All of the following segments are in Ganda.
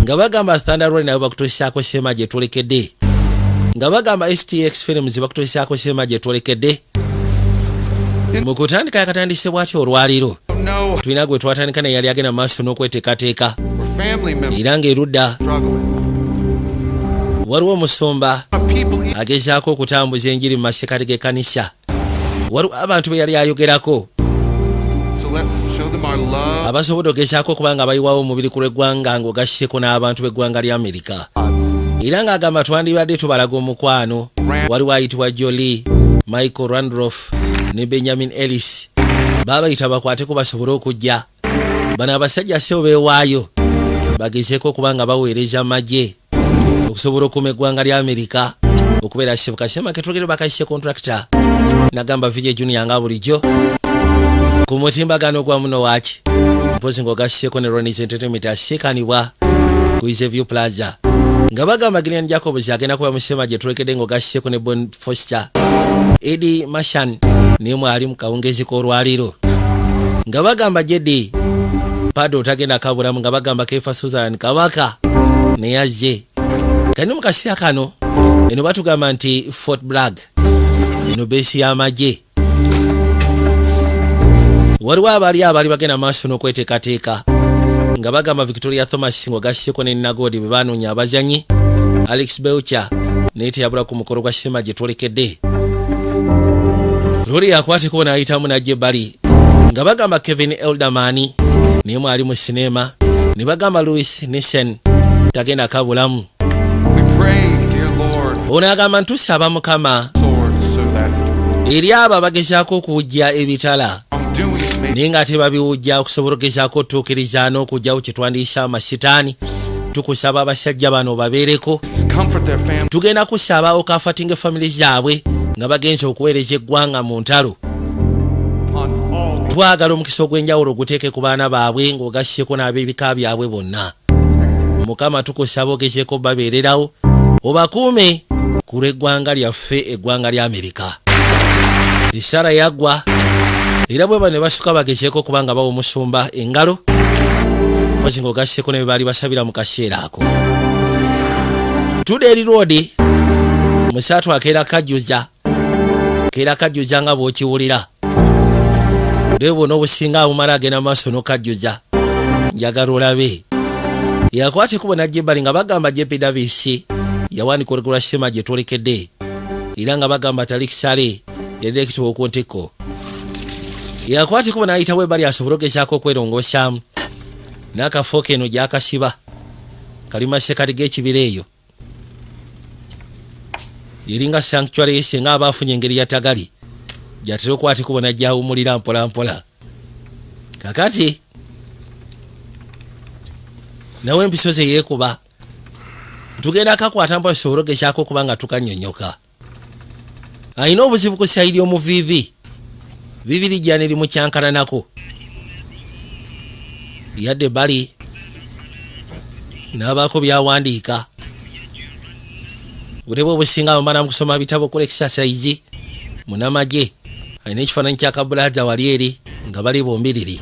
Nga bagamba Thunder Road nabo bakutuusaako sinema gye twolekedde, nga bagamba STX Films bakutuusaako sinema gye twolekedde. Mu kutandika yakatandise bw'atyo olwaliro. No, Tulina gwe twatandika naye yali agenda mu maaso n'okweteekateeka we're family members era ng'erudda struggling. waliwo omusumba People eat agezaako okutambuza enjiri mu masekati g'ekkanisa. Waliwo abantu be yali ayogerako So let's show them our love. abasobodde ogezaako okuba nga bayiwawo omubiri ku lw'eggwanga ng'ogasseko n'abantu b'eggwanga lya Amerika, era ng'agamba twandibadde tubalaga omukwano. Waliwo ayitibwa Joli, Michael Randolph ne Benjamin Ellis, baabayita bakwateko basobole okujja. Bano abasajja sebo beewaayo bagezeeko okuba nga baweereza amagye okusobola okuuma eggwanga lya Amerika okubeera sebuka. Sema ketwogere bakayise Contractor, nagamba VJ Junior nga bulijjo ku mutimbagano gwa muno waaki, mpozi ng'ogasseko ne Ronis Entertainment asiikanibwa ku View Plaza. Nga bagamba Gillian Jacobs agenda kuba musema gye tulekedde, ng'ogasseko ne Bon Foster, Eddie Marsan naye mwali mu kawungezi k'olwaliro. Nga bagamba Jedi Pado tagenda kabulamu, nga bagamba Kefa Sutherland kabaka naye azze kani mu kaseera kano. Eno batugamba nti Fort Bragg, eno base y'amagye. Waliwo abaali abaali bagenda maaso n'okweteekateeka, nga bagamba Victoria Thomas ng'ogasseko ne Nagodi bwe banoonya abazanyi. Alex Belcher naye teyabula ku mukolo gwa sinema gye twolekedde. Loli yakwateko n'ayitamu n'ajja ebbali, nga bagamba Kevin Elderman naye mwali mu sinema, ne bagamba Louis Nissen tagenda kabulamu. We pray, dear Lord, Ono agamba ntusaba Mukama sword so that eri abo abagezaako okuwujja ebitala wrongdoing may naye ng'ate babiwujja okusobola okugezaako otuukiriza n'okuggyawo kye twandiyisa amasitaani. Tukusaba abasajja bano babeereko. Comfort their families. Tugenda kusaba ocomfortinga family zaabwe nga bagenza okuweereza eggwanga mu ntalo. Upon all the Twagala omukisa ogw'enjawulo guteeke ku baana baabwe ng'ogasseko n'ab'ebika byabwe bonna. Mukama, tukusaba ogezeeko babeererawo, obakuume ku lw'eggwanga lyaffe, eggwanga lya Amerika. Esaala yaggwa era bwe bano ne basuka bagezeeko kubanga bawa omusumba engalo, mpozi ng'ogasseko ne bwe baali basabira mu kaseera ako. Tudda eri roodi musaatu akeera kajjuza, keera kajjuza nga bw'okiwulira leero bwona obusinga abumala agenda maaso n'okajjuza. Njagala olabe yakwata ekubo najja ebbali, nga bagamba JP Davis yawanika olugero lwa sinema gye twolekedde, era nga bagamba Talik Sale yadirekita ow'oku ntikko. Yakwata ekubo n'ayitawo ebbali asobole ogezaako okwerongosaamu n'akafo keno gy'akasiba kali masekati g'ekibira. Eyo eringa sanctuary ye singa aba afunye engeri ya tagali gyatera okwata ekubo najjawumulira mpola mpola. Kakati nawe empiso ze yeekuba tugenda kakwata mpola tusobole ogezaako okuba nga tukanyonyoka. Alina obuzibu ku side omuviivi vivi lijja ne limukyankalanako yadde bali n'abaako byawandiika. Butebe obusinga abamala mu kusoma bitabo, kola exercise. Munamagye alina ekifaananyi kya kabulaza wali eri nga bali bombiriri.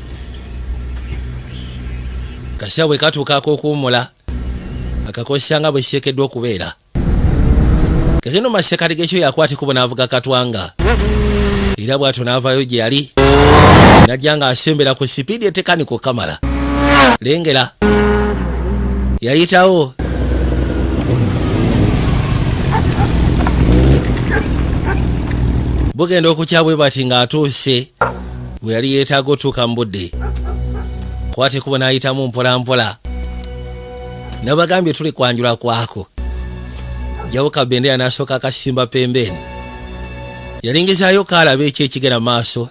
Kaseera bwe katuuka ak'okuwummula akakozesa nga bwe kiteekeddwa okubeera. Kagendo masekati gekyo yakwata ekubo n'avuga katwanga, era bw'atyo n'avaayo gye yali najja ng'asembera ku speed etekaniko kamala. Lengera yayitawo. Bugenda okukya bwe bati ng'atuuse we yali yeetaaga otuuka mu budde. Kwata ekubo n'ayitamu mpola mpola. Nabagambye tuli kwanjula kwako jawo kabendera n'asooka akasimba pembeeni, yalingizaayo kaalaba eki ekigenda mu maaso.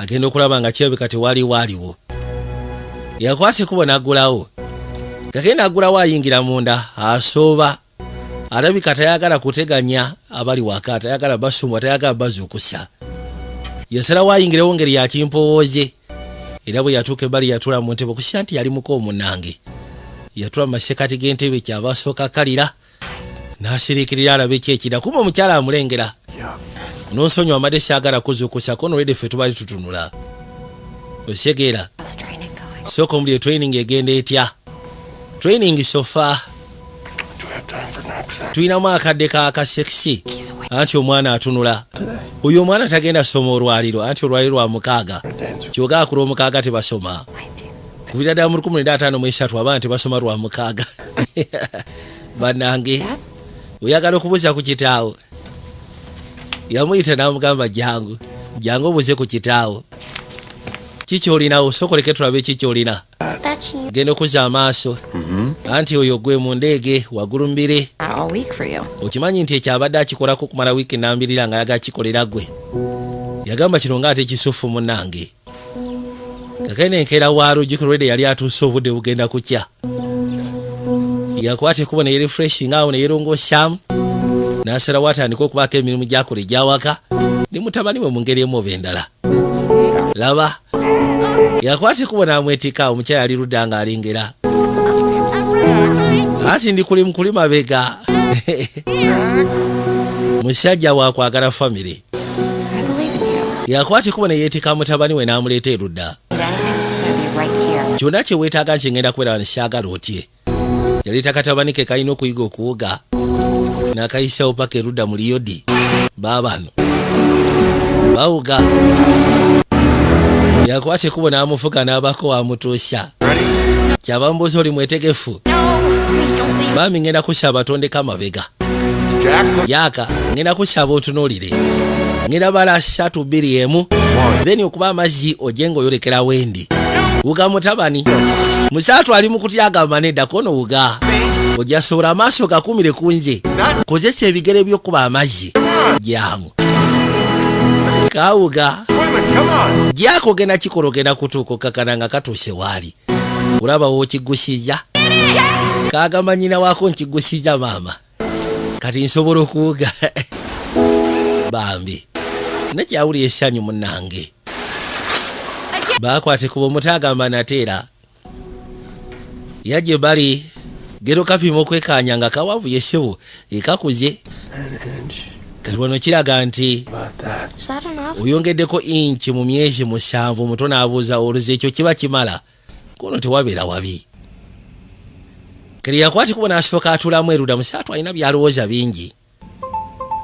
Agenda okulaba nga kirabika tewali waaliwo. Yakwata ekubo n'aggulawo. Gagenda aggulawo, ayingira munda, asooba alabika tayagala kuteganya abali waka, tayagala basumwa, tayagala bazuukusa. Yasalawo ayingirewo ngeri yakimpowooze, era bwe yatuuka ebbali yatula mu ntebe okusya nti yali muka omunange. Yatula mu masekati g'entebe, kyava asooka kalira n'asiriikirira alaba eki ekida kuba omukyala amulengera. Nonsonyiwa amadde, syagala kuzuukusa kono olwedde ffe tubali tutunula osegeera. How's training going? Sooka omuli training egenda etya? Training so far. Do we have time for next? Tulinamu akadde ka sex? He's awake. Anti omwana atunula. Oyo omwana tagenda soma olwaliro, anti olwaliro lwa 6. Dance. Kyogaa ku lwomukaaga tebasoma. 19. Kuviira ddala mu 1953 abaana tebasoma lwa mukaaga. Bannange, oyagala okubuuza ku kitaawo? Yamuyita n'amugamba, "Jangu, jangu obuuze ku kitaawo. Kikyolinawo? Sookoleke tulabe kikyolina." That's you. Genda okuzza amaaso, anti oyo gwe mu ndeege waggulu mbire. All week for you. Okimanyi nti ekyo abadde akikolako okumala wiiki nambirira nga ayagala kikolera gwe. Yagamba kino ng'ate kisufu. Munnange, kakene enkeera waalo gikulwedde yali atuuse, obudde bugenda kukya. Yakwata ekkubo ne yerefreshinga awo ne yerongosyamu, n'asalawo atandika okubaako emirimu gyakola egyawaka ne mutabani we mu ngeri emu oba endala. Laba, yakwata ekkubo n'amwetika. Omukyala yali ludda ng'alengera anti ndi kuli mukuli mabega. Musajja wakwagala famire. I believe in you. Yakwata ekkubo ne yeetika mutabani we n'amuleeta erudda. Need anything? I'm gonna be right here. Kyonna kye weetaaga nti ngenda kubeera wano. Syagala otye. Yaleeta katabani ke kalina okuyiga okuwuga n'akayisawo paka erudda mu liyodi. Baabano bawuga. Yakwata ekkubo n'amufuga n'abako wamutuusa. Kyaba mbuuza, "Oli mwetegefu?" No, please don't leave. Baami, ngenda kusaba tondeka amabega. Jack, look. Yaaka, ngenda kusaba otunuulire. Ngenda bala 3, 2, 1, then okuba amazzi ojje ng'oyolekera wendi. Wuga mutabani. Musaatu ali mu kutya, agamba, "Nedda, kono wuga ojja sobola. Amaaso gakumire ku nze, kozesa ebigere by'okuba amazzi. Jangu." Kawuga. Swimming, come on. Gyako ogenda kikola, ogenda kutuuka okakana nga katuuse waali. Olaba wookigusijja. Kagamba nyina waako, "Nkigusijja maama, kati nsobola okuwuga." Bambi nekyawulira essanyu. Munnange, bakwate kuba omuto agamba nateera yajje bali gero kapima okwekanya nga kawavu yesebo ekakuze. Kati wano kiraga nti About that. Is that enough? oyongeddeko inchi mu myezi 7. Muto n'abuuza, "Oluzi ekyo kiba kimala?" Kono tewabeera wabi. Kati yakwati kuba n'asooka atulamu erudda. Musaatu alina byalowooza bingi.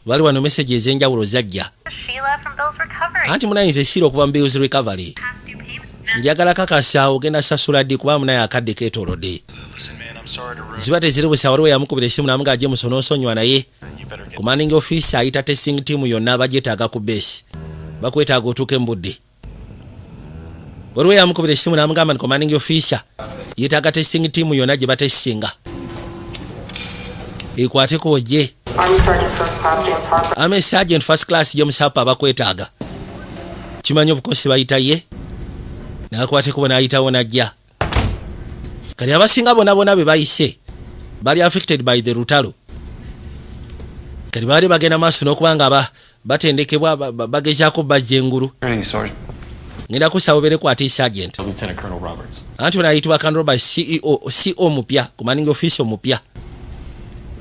Bali wano, message ez'enjawulo zajja. Sheila from Bill's Recovery. Anti munayinza esiira okuva mu Bill's Recovery. Past due payment. Njagala kakasa ogenda sasula ddi, kuba munaye akadde keetoolodde. Listen, man, I'm sorry to ruin. Ziba teziri busa. Waliwo yamukubira essimu namuga, "Jameson, osonyiwa, naye You better get. commanding officer ayita testing team yonna, bagyetaaga ku base, bakwetaaga otuuke mu budde." Waliwo yamukubira essimu namugamba nti commanding officer yeetaaga testing team yonna gye batestinga ekwateko ojje. Army Sergeant First Class James Harper. Army Sergeant First Class James Harper bakwetaaga. Kimanyi obukosi bayita ye nakwateko n'ayitawo najja. Kati abasinga bonna bonna be bayise bali affected by the lutalo. Kati baali bagenda maaso n'okuba nga batendekebwa, bagezaako bajja engulu. Greetings, Sergeant. Ngenda kusaba obeere kwati, Sergeant. Lieutenant Colonel Roberts. Anti ono ayitibwa Colonel Roberts, CEO, CO mupya, commanding officer omupya.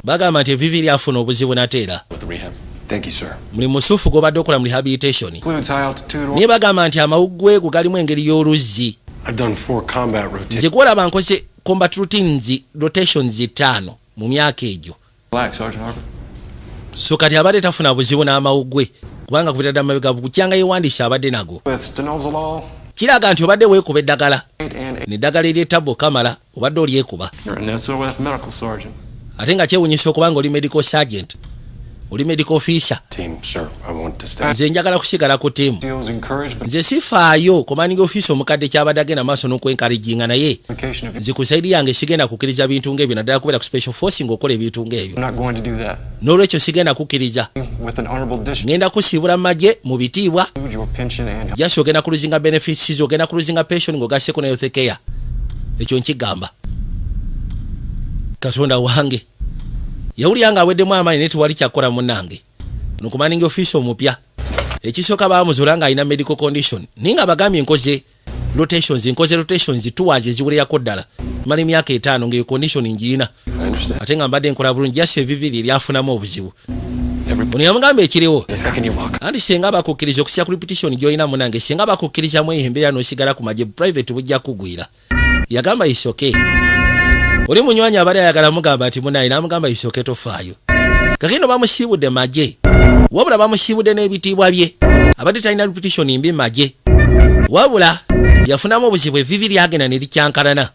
Bagamba nti evivi lyafuna obuzibu nateera. With the rehab. Thank you, sir. Mulimu musufu gw'obadde okola mu rehabilitation. Includes high altitude. Naye bagamba nti amawuggwe go galimu engeri y'oluzzi. I've done four combat rotations. Nze gwolaba nkoze combat routines rotations 5 mu myaka egyo. Relax, Sergeant Harper. So kati abadde tafuna buzibu n'amawuggwe kubanga kubira ddala mabega bukyanga yewandiisa abadde nago. With stanozolol Kiraga nti obadde weekuba eddagala and neddagala eryetabo kamala obadde olyekuba. You're an SOF medical sergeant. Ate nga kyewunyisa okuba nga oli medical sergeant, oli medical officer. Team, sir. I want to stay. Nze njagala kusigala ku ttiimu. Feels encouraged, but Nze sifaayo commanding officer omukadde kyabadde agenda maaso n'okwenkalejinga, naye application of nze ku side yange sigenda kukkiriza bintu ng'ebyo, naddala kubeera ku special force ng'okola ebintu ng'ebyo. I'm not going to do that. N'olwekyo sigenda kukkiriza. With an honorable discharge, Ngenda kusiibula mu magye mu bitiibwa. your pension and Just ogenda kuluzinga benefits, ogenda kuluzinga pension ng'ogasseko ne health care. Ekyo nkigamba. Katonda wange, yawulira nga aweddemu amaanyi, naye tewali kyakukola. Munnange, no commanding officer omupya ekisooka baamuzuula ng'alina medical condition, naye nga bagambye, "Nkoze rotations, nkoze rotations tours eziwererako ddala, mala emyaka 5 ng'eyo condition ngiyina." I understand. Ate nga mbadde nkola bulungi, just eviviri eryafunamu obuzibu. Every Ono yamugamba ekiriwo, the second you walk. Anti singa bakukkiriza okusya ku reputation gy'olina, munange, singa bakukkirizamu eyo embeera n'osigala ku magye, private bujja kugwira. Yagamba isoke. Oli munywanyi abadde ayagala mugamba nti munaye, n'amugamba isooke tofaayo. Kakino bamusiibudde magye, wabula bamusiibudde n'ebitiibwa bye. Abadde talina reputation mbi magye, wabula yafunamu obuzibu, evivi lyagenda ne likyankalana.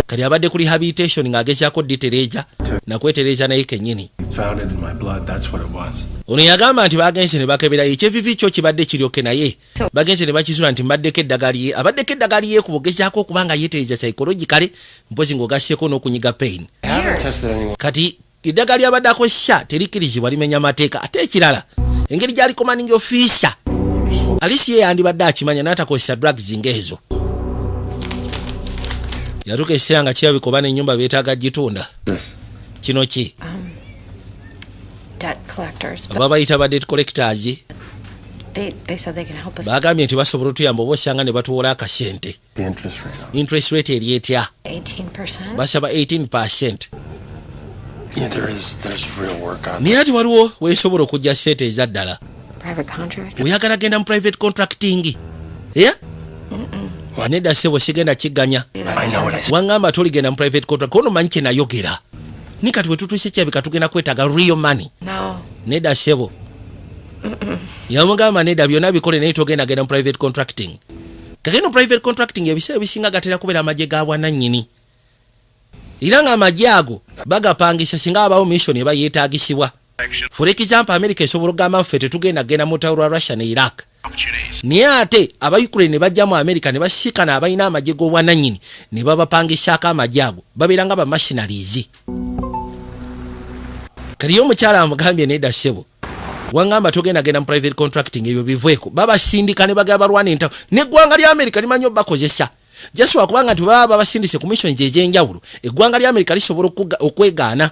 Kati abadde ku rehabilitation ng'agezaako ditereeza nakwetereeza naye kennyini. Found it in my blood. That's what it was. Ono yagamba nti bagenze ne bakebera ekyevivi kyo kibadde kiryoke, naye bagenze ne bakizula nti mbaddeko eddagala lye, abaddeko eddagala lyeku bugezaako okuba nga yeetereza psychologically, mpozi ng'ogasseeko n'okunyiga pain. I haven't tested anyone. Kati eddagala lyabadde akozesa terikkirizibwa, limenya mateeka. Ate ekirala, engeri gyali commanding officer, alisi ye yandibadde akimanya n'atakozesa drugs ng'ezo. Yatuuka ekiseera nga kirabika oba n'ennyumba beetaaga gitunda. This. Kino ki? Debt collectors. But Aba bayita ba debt collectors. they said they can help us. Bagambye nti basobola otuyamba oba osanga ne batuwola akasente. The interest rate on. Interest rate eri etya? 18%. Basaba 18. Yeah, there's real work on. Naye ati waliwo weesobola okujja sente ezaddala. Private contract. Oyagala genda mu private contracting? Yeah? Nedda ssebo, sigenda kigganya. I know what I said. Waŋŋamba toligenda mu private contract, kono manyi kye nayogera. Ni kati bwe tutuuse kirabika tugenda kwetaaga real money. No. Nedda ssebo, yamugamba nedda, byonna bikole naye togenda genda mu private contracting. Kakeno private contracting ebiseera ebisinga gatera kubeera amagye ga bwannannyini, era ng'amagye ago bagapangisa singa abawo mission eba yeetagisibwa. For example, America esobola okugamba ffe tetugenda genda mu lutalo lwa Russia ne Iraq, naye ate aba Ukraine ne bajja mu America ne basiikana abalina amagye g'obwannannyini ne babapangisaako amagye ago, babeera nga ba mercenaries. Kati ye omukyala amugambye nedda ssebo, waŋŋamba togenda genda mu private contracting, ebyo biveeko. Babasindika ne bagala balwana entalo neggwanga lya America limanyi obakozesa just wakubanga nti baba babasindise ku missions ez'enjawulo. Eggwanga lya America lisobola okwegaana,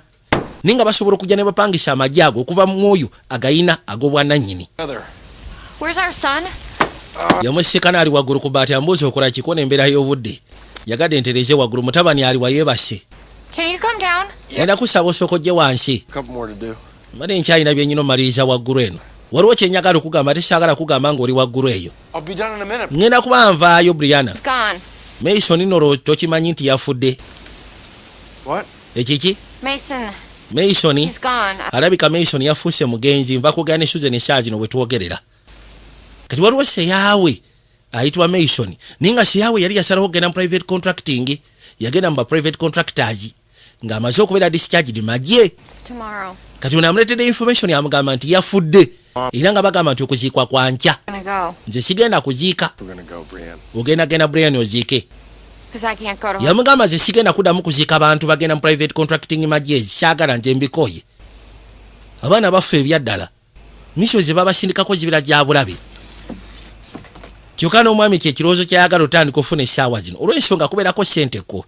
naye nga basobola okujja ne bapangisa amagye ago okuva mu oyo agayina ag'obwannannyini. Other. Where's our son? Yamusikana ali waggulu ku baati, ambuuza okola kikona embeera y'obudde, yagadde ntereze waggulu. Mutabani ali wayeebase. Can you come down? Genda kusaba osooka ojje wansi. Couple more to do. Mbadde nkyalina byennyina omaliriza waggulu eno. Waliwo kyenjagala okugamba, tekyagala kugamba ng'oli waggulu eyo. I'll be done in a minute. Ŋŋenda kuba nvaayo, Briana. It's gone. Mason nolo tokimanyi nti yafudde? What? Ekiki? Mason, Mason he's gone. alabika Mason yafuuse mugenzi. Nva kugenda ne Susan esaawa zino bwe twogerera. Kati waliwo seyaawe ayitibwa Mason, naye nga seyaawe yali yasalawo okugenda mu private contracting. Yagenda mu ba private contractors ng'amaze okubeera discharged magye. It's tomorrow. Kati ono amuleetedde information, amugamba nti yafudde, era nga bagamba nti okuziikwa kwankya. I'm gonna go. Nze sigenda kuziika. We're gonna go, Brian. Ogenda genda, Brian, oziike. Because I can't go to Yamugamba nze sigenda kuddamu kuziika bantu bagenda mu private contracting magye, saagala, nze mbikoye. Abaana baffe ebyaddala mission ze babasindikako zibeera gya bulabe. Kyokka n'omwami kyekirowoozo kyayagala otandika ofuna essaawa zino olw'ensonga kubeerako ssente ko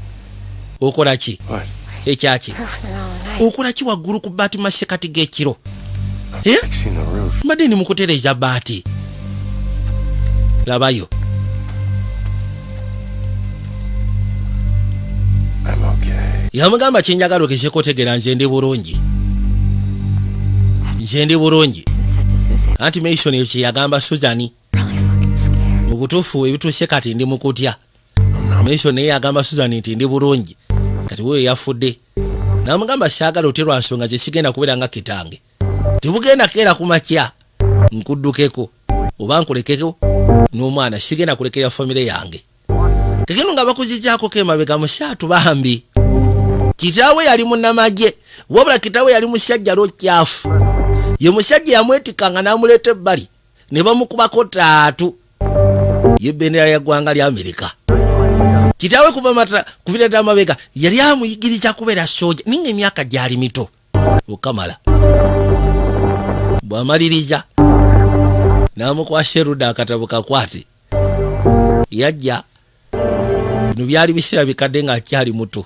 okola ki? What? Ekyaki? her from the middle of the night. Okola ki waggulu ku baati masekati g'ekiro? Eh? Fixing the roof. Mbadde ndi mukutereeza baati, labayo. I'm okay. Yamugamba kyenjagala ogezeeko otegeera, nze ndi bulungi, nze ndi bulungi. Mason said to Susan, Anti Mason ekyo kye yagamba Susan. really fucking scared. Mu butuufu ebituuse kati ndi mukutya. Mason naye yagamba Susan nti ndi bulungi. Kati wewe yafudde, namugamba saagala ote lwa nsonga ze sigenda kubeera nga kitange, tebugenda keera ku makya nkuddukeko oba nkulekeko n'omwana, sigenda kulekera famire yange. Tekino nga bakuzizaako kemabega musaatu bambi. Kitaawe yali munnamagye, wabula kitaawe yali musajja lwokyafu. Ye musajja yamwetikanga n'amuleeta ebbali ne bamukubako taatu ye bendera ya ggwanga lya Amerika. Kitaawe kuva mata kuvira ddala mabega yali amuyigiriza kubeera soja, ninga emyaka gyali mito okamala. Bw'amaliriza n'amukwasa erudda akatabo kakwate. Yajja bino byali biseera bikadde ng'akyali muto.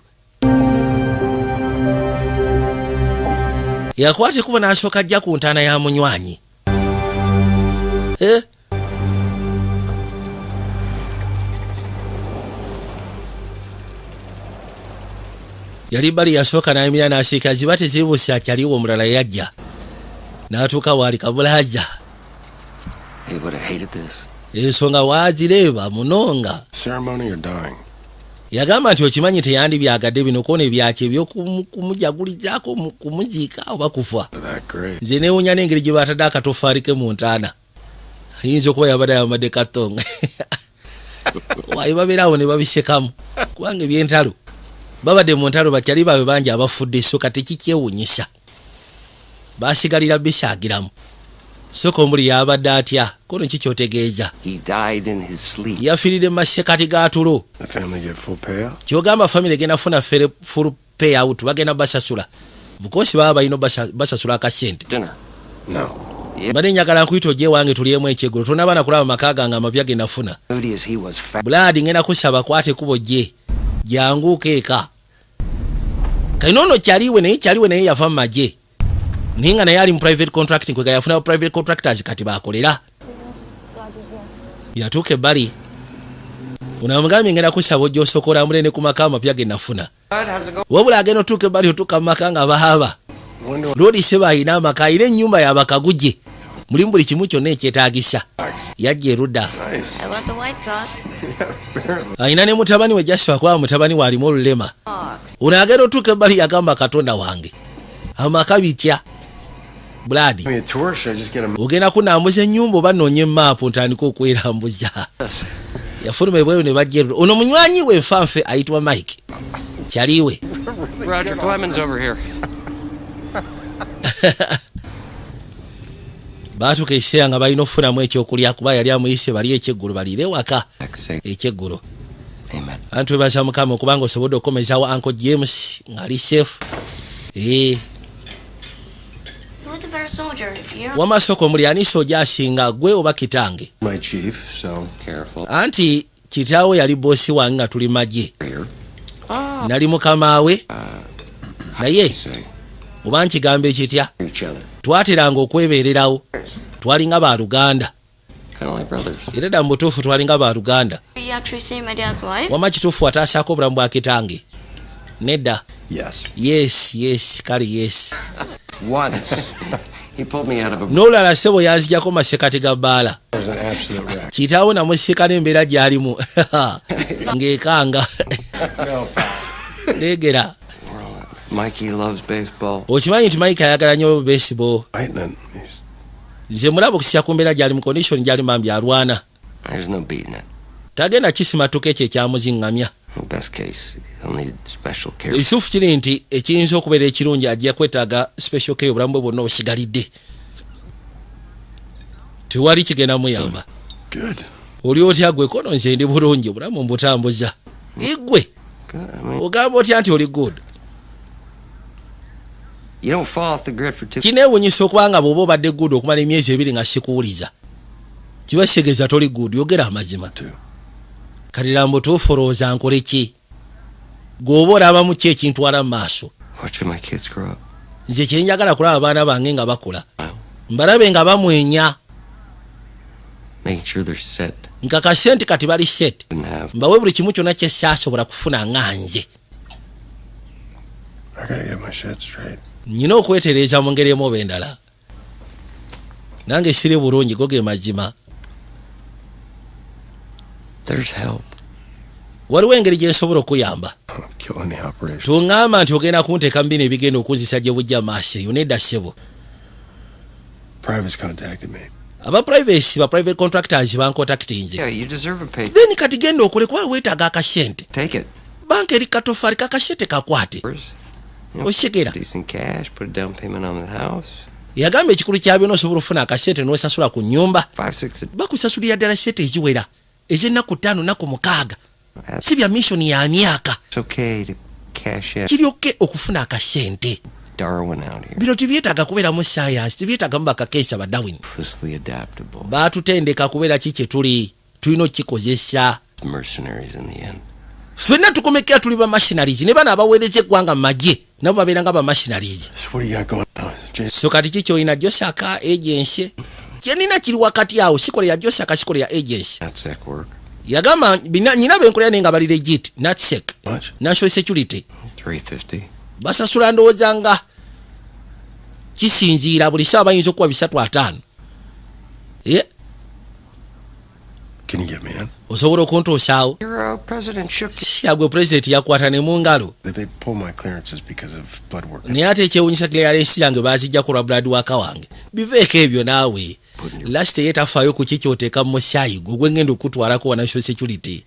Yakwata ekubo n'asooka ajja ku ntaana ya munywanyi. Eh? Yali bali yasooka n'ayimirira n'asiika ziba tezibuuse, akyaliwo omulala yajja n'atuuka waali kabulajja. He would have hated this. Ensonga waazireeba munonga. Ceremony or dying? Yagamba nti okimanyi teyandibyagadde bino kwona ebyaki ebyokumujagulizaako kumuziika oba kufa. That great. Nze neewunya n'engeri gye batadde akatofaali ke mu ntaana, ayinza okuba yabadde ayambadde katonga wayi. Babeera awo ne babisekamu kubanga ebyentalo babadde mu ntalo, bakyali baabwe bangi abafudde, so kati kikyewunyisa basigalira bisaagiramu. Soka omuli yabadde atya kono kikyotegeeza? He died in his sleep. Yafiiridde mu masekati ga tulo. The family get full payout? Kyogamba family egenda funa full payout, bagenda basasula. Of course baba balina basasula akasente. Dinner. No. Mbadde njagala nkuyita ojje wange tulyemu ekyeggulo. Tonaba nakulaba maka gange amapya ge nafuna. Moody as he was fat. Bulaadi, ngenda kusaba kwate kubo jje janguuko eka. Kalina ono kyaliwe naye, kyaliwe naye yava mu magye naye nga naye ali mu private contracting, kwega yafuna private contractors kati bakolera. Yatuuka ebbali, ono amugambye ngenda kusaba ojja osooka olambule ne ku maka amapya ge nafuna. Wabula agenda otuuka ebbali, otuuka mu maka nga baaba loodi seba ayina amaka, ayina ennyumba yabakaguje, mulimu buli kimu kyonna ekyetaagisa. Yajja erudda. Nice. I love the White Sox. Ayina ne mutabani we Jasiba, kuba mutabani we alimu olulema. Sox. Ono agenda otuuka ebbali, yagamba katonda wange, amaka bitya Buladi? Give me a tour? Should I just get a Ogenda kunambuza ennyumba oba noonye emaapu ntandika okwerambuza? Yafuluma ebweru ne bajja erudda. Ono munywanyi we nfanfe ayitibwa Mike, kyaliwe. Roger Clemens over here. Baatuuka ekiseera nga balina okufunamu ekyokulya, kuba yali amuyise bali ekyeggulo, baliire ewaka ekyeggulo. Amen. Anti webaza mukama okubanga osobodde okukomezawo Uncle James ng'ali safe. Ee. Who's a better soldier? You Wamasoko omuli ani sooja asinga, gwe oba kitange? My chief, so Careful. Anti kitaawe yali boosi wange nga tuli magye. Here. Nali mukamaawe naye Say oba nkigamba ekitya, each other. twateranga okwebeererawo, twalinga baluganda. Kind of like brothers. Era dda mu butuufu twalinga baluganda. You actually saved my dad's life? Wama kituufu wataasaako obulamu bwa kitange? Nedda. Yes. Yes, kale yes. Once he pulled me out of a N'olulala ssebo yanzijako masekati ga bbaala. That was an absolute wreck. Kitaawe namusika n'embeera gy'alimu ng'ekanga. No, pal. Leegera. Mikey loves baseball. Okimanyi nti Mike ayagala nnyo baseball? Fighting it. He's Nze mulaba okusya ku mbeera gy'ali, mu condition gy'ali, mambi alwana. There's no beating it. Tagenda kisimatuka ekyo ekyamuziŋŋamya. Best case, he'll need special care. Ekituufu kiri nti ekiyinza okubeera ekirungi, ajja kwetaaga special care obulamu bwe bwonna obusigalidde. Tewali kigenda muyamba. Good. Oli otya gwe? Kono nze ndi bulungi, obulamu mbutambuza. Igwe? Good. I mean, Ogamba otya nti oli good? you don't fall off the grid for 2 Kineewunyisa okubanga bw'oba obadde good okumala emyezi 2 nga sikuwuliza, kiba kitegeeza toli good. Yogera amazima. Two. Kati ddala mubutuufu olowooza nkole ki? Gweoba olabamu ki ekintwala mu maaso? Watching my kids grow up. Nze kyenjagala kulaba abaana bange nga bakula, mbalabe nga bamwenya. Making sure they're set Nkakase nti kati bali set. and have Mbawe buli kimu kyonna kye saasobola kufuna nga nze. I gotta get my shit straight. Nyina okwetereeza mu ngeri emu oba endala. Nange siri bulungi, go ge mazima. There's help. Waliwo engeri gye nsobola okuyamba. I'm killing the operation. Tuŋŋamba nti ogenda kunteeka mu bino ebigenda okunzisa gye bujja maaso eyo? Nedda ssebo. Privates contacted me. Aba privacy, ba private contractors bancontactinze. Yeah, you deserve a pay. Then kati genda okole kuba weetaaga akasente. Take it. Banka eri katofaali kakasente kakwate. Okitegeera? Decent cash, put a down payment on the house. Yagamba ekikulu kya byonna osobola okufuna akasente n'osasula ku nnyumba. 5, 6, Bakusasulira ddala sente eziwera ez'ennaku 5, nnaku 6, si bya mission ya myaka. It's okay to cash in. Kiri okay okufuna akasente. Darwin out here. Bino tibyetaaga kubeeramu science, tibyetaagamu bakakeesa ba Darwin. Ruthlessly adaptable. Baatutendeka kubeera ki kye tuli, tulina okukikozesa. Mercenaries in the end. Ffenna tukomekera tuli ba mercenaries, ne bano abaweereza eggwanga mu magye nabo babeera nga ba mercenaries. So what do you got going on, Jason? So kati ki kyolina? Josaka agency kyenina kiri wakati awo, sikola ya Josaka, sikola ya agency. NatSec work. Yagamba nyina benkolera naye nga bali legit, NatSec. Much? National security. 350. Basasula ndowooza nga kisinziira buli saawa, bayinza okuba 350. Ye. Can you get me in? Osobola okuntuusaawo? Your president shook you. Syagwe pulezidenti yakwata ne mu ngalo. They pull my clearances because of blood work. Naye ate ekyewunyisa, clearance yange bazijjako lwa blood work wange. Biveeko ebyo naawe. Lasite ye tafaayo ku ki kyoteeka mu musaayi gwe gwe ngenda okutwalako wa national security.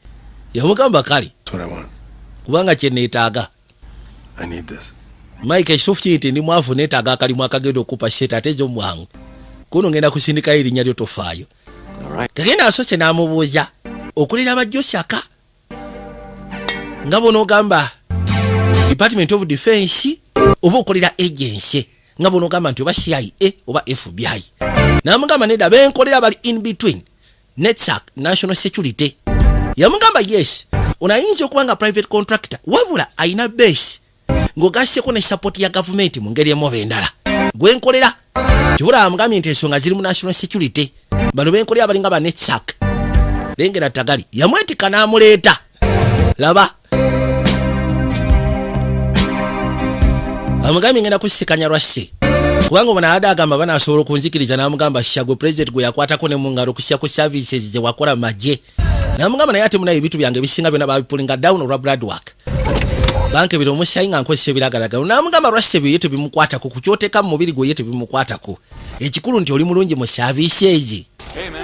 Yamugamba kale. That's what I want. Kubanga kye neetaaga. I need this. Mike, ekituufu kiri nti ndi mwavu, neetaaga akalimu akagenda okupa sente ate ez'omwangu. Kuno ngenda kusindikayo erinnya lyo, tofaayo. All right. Kagenda asoose n'amubuuza okulera bajjosaka nga bonoogamba Department of Defense oba okolera agency, nga bonoogamba nti oba CIA oba FBI. N'amugamba nedda, benkolera bali in between netsac national security. Yamugamba yes, ono ayinza okuba nga private contractor, wabula ayina base ng'ogasseko ne support ya gavumenti mu ngeri emu oba endala. Gwenkolera kibula amugambye nti ensonga ziri mu national security, bano benkolera balinga ba netsac. Lengera tagali yamwetika n'amuleeta. Laba, amugambye ngenda kusikanya lwasse kubanga ono abadde agamba banasobola okunzikiriza. N'amugamba syagwe president gwe yakwatako ne mu ngalo kusya ku services gye wakola magye. N'amugamba naye ate munaye ebintu byange ebisinga byonna babipullinga down olwa blood work, bankebera omusaayi nga nkozesa ebiragalagalo. N'amugamba lwasse ebyo ye tebimukwatako, ku kyoteeka mu mubiri gwe ye tebimukwatako, ekikulu nti oli mulungi mu service ezi.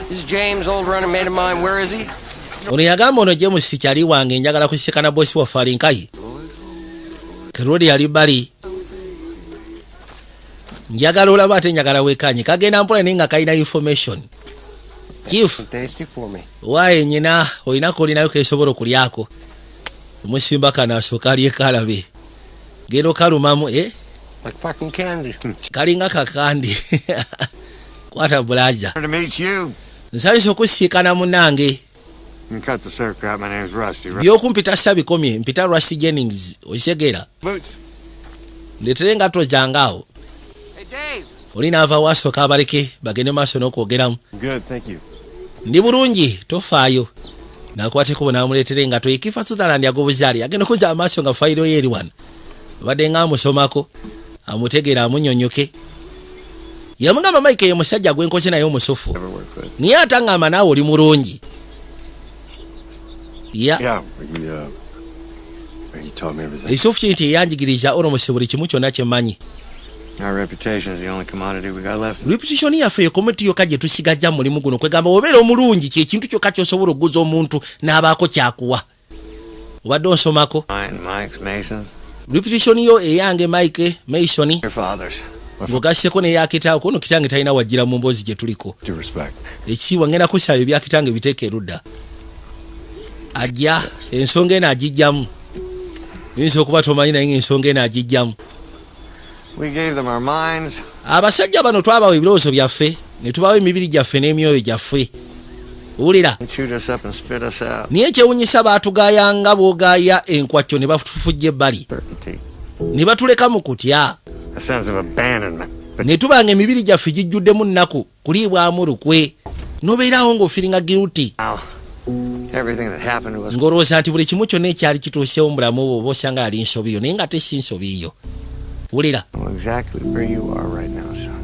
This is James, old running mate of mine. Where is he? Ono yagamba ono James kyali wange, njagala kusikana bosi waffe alinkayi kerodi yali bali njagala olaba ate njagala wekanye. Kagenda mpola naye nga kalina information chief. Tasty for me. Waaye nyina olinako olinayo kesobola okulyako. Omusimba kano asooka alyeko alabe genda okalumamu, eh? Like fucking candy. Kalinga kakandi. Kwata bulaza. To meet you. Nsanyusa okusiikana munange. You can cut the circle out. My name's Rusty. Right? Byokumpita sabikomye, mpita Rusty Jennings, okitegeera? Boots. Ndeetere engatto zange awo. Hey, Dave. Oli naava wasooka abaleke bagende maaso n'okwogeramu. Good, thank you. Ndi bulungi, tofaayo. Nakwata ekkubo n'amuleetera engatto. Ekifa Sutherland agobuzaali agenda okuzza amaaso nga fayiro ye eri wano, abadde nga amusomako amutegeera amunyonyoke. Yamugamba Mike ye musajja gwenkoze naye omusufu. Never worked with. Naye ate aŋŋamba naawe oli mulungi ya. Yeah, he taught me everything. Ekituufu kiri nti yeyanjigiriza olomose buli kimu kyonna kyemmanyi. Our reputation is the only commodity we got left. Reputation yaffe ye commodity yokka gye tusigajja mu mulimu guno. Kwegamba obeera omulungi kyekintu kyokka ky'osobola okuguza omuntu n'abaako kyakuwa. Obadde onsomako. Mine, Mike's, Mason's, Reputation yo, eyange, Mike, Mason, your father's. ng'ogasseko n'eyakitange. Kuno kitange talina wajjira mu mboozi gye tuliko. Due respect. Ekitiibwa ngenda kusaba ebyakitange biteeka erudda. Ajja ensonga eno agijjamu, yinza okuba tomanyi naye ngaensonga eno agijjamu. We gave them our minds. Abasajja bano twabawa ebirowoozo byaffe ne tubawa emibiri gyaffe n'emyoyo gyaffe, wulira. They chewed us up and spit us out. Naye ekyewunyisa baatugayanga bw'ogaaya enkwacyo ne batufujja ebbali. Certainty. Ne batuleka mu kutya. A sense of abandonment. But Ne tubanga emibiri gyaffe gijjuddemu nnaku kuliibwamu lukwe, nobeerawo ng'ofeelinga guilty. now, everything that happened to us Ng'olowooza nti buli kimu kyonna ekyali kituusewo mu bulamu bwo oba osanga yali nsobi yo, naye nga te si nsobi yo, wulira. know exactly where you are right now, son.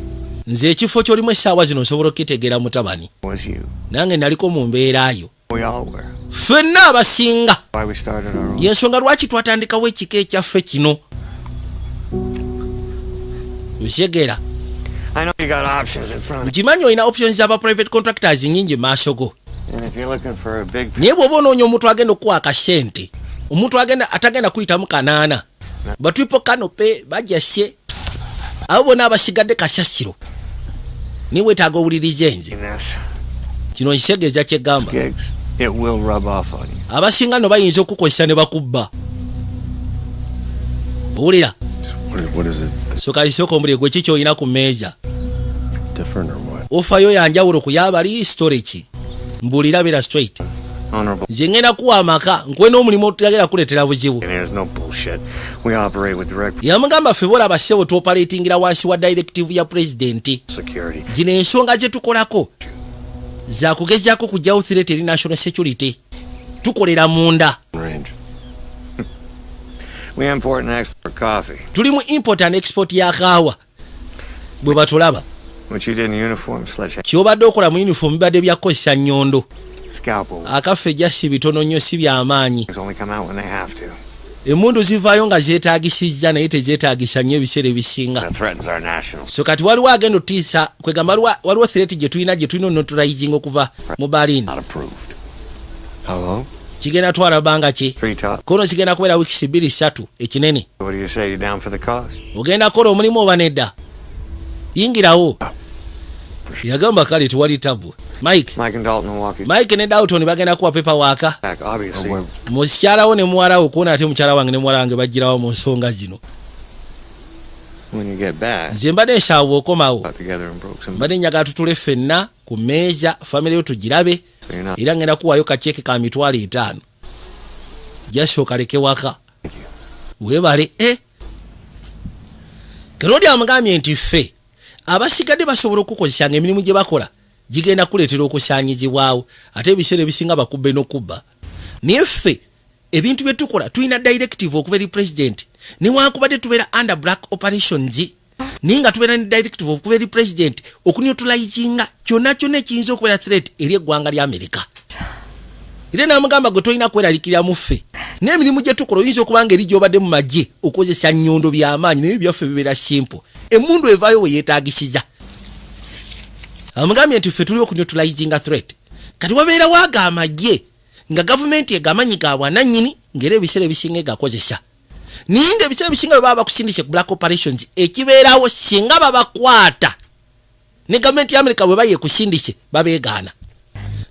Nze ekifo ky'olimu essaawa zino nsobola okukitegeera mutabani. Was you. Nange naliko mu mbeera yo. We all were. Ffenna abasinga. Why we started our own. Yensonga lwaki twatandikawo ekika ekyaffe kino, okitegeera? I know you got options in front of Nkimanyi olina options z'aba private contractors nyingi mu maaso go. you. And if you're looking for a big Naye bw'oba onoonya omuntu agenda okuwa akasente, omuntu agenda atagenda kuyitamu kanaana batwipo kanope bajjase abo bonna abasigadde kasasiro, niwe weetaaga owulirize nze. in this Kino nkitegeeza kyeggamba. gigs, it will rub off on you. Abasinga no bayinza okukozesa ne bakubba, owulira? What is it? Soka isooka omuliro gwe ki kyolina ku mmeeza? Different or what? Ofayo yanjawulo ku yabali story ki? Mbuulira, beera straight. Honorable. Nze ngenda kuwa amaka nkuwe n'omulimu otagera kuleetera buzibu. And there's no bullshit. We operate with direct Yamugamba ffe bolaba ssebo tuoperatingira wansi wa directive ya pulezidenti. security. Zino ensonga ze tukolako zakugezaako kugyawo threat eri national security, tukolera munda. Range. We import and export coffee. Tuli mu import and export ya kaawa bwe batulaba. What you did in uniform, sledgehammer. Kyobadde okola mu uniform bibadde byakukozesa nnyondo. Scalpel Akaffe jasi bitono nnyo, si byamaanyi. only come out when they have to. Emmundu zivaayo nga zeetagisizza, naye tezeetagisa nnyo ebiseera ebisinga. That threatens our national. So kati waliwo agenda otiisa, kwegamba waliwo threat gye tulina oneutralizing okuva mu Berlin. Not approved. How long? Kigenda twala bbanga ki? Three top. Kono kigenda kubeera wiikisi 2, 3 ekinene. What do you say? You down for the cause? Ogenda kukola omulimu oba nedda? Yingirawo. Yagamba kale, tewali tabu, Mike. Mike and Dalton will walk you Mike ne Dalton bagenda kuwa paperwork. back, obviously. Mukyalawo ne muwalawo kuona, ate mukyala wange ne muwala wange bagirawo mu nsonga zino. When you get back, Nze mbadde nsaawa okomawo. got together and broke some. Mbadde njagala tutule ffenna ku mmeeza, famire yo tugirabe. So you're not. Era ngenda kuwayo kaceeke ka 50,000, jasooka leke waka. Weebale. E Kerodi amugambye nti ffe abasigadde basobola okukozesa nga emirimu gye bakola gigenda kuleetera okusaanyizibwawo, ate ebiseera ebisinga bakubbe n'okubba, naye ffe ebintu bye tukola tulina directive okuva eri president. Newankubadde tubeera under black operations, naye nga tubeera ne directive okuva eri president okuneutralizinga kyonna kyonna ekiyinza okubeera threat eri eggwanga lya Amerika. Era namugamba, gwe tolina kweraliikirira mu ffe n'emirimu gye tukola, oyinza okuba nga eri gy'obadde mu magye okozesa nnyondo by'amaanyi, naye byaffe bibeera simple, emmundu evaayo we yeetagisiza. Amugambye nti ffe tuli okuneutralizinga threat. Kati wabeerawo ago amagye nga gavumenti egamanyi ga bwanannyini, ng'era ebiseera ebisinga egakozesa, naye nga ebiseera ebisinga bwe baba bakusindise ku black operations, ekibeerawo singa babakwata ne gavumenti ya Amerika bwe bayekusindise babeegaana.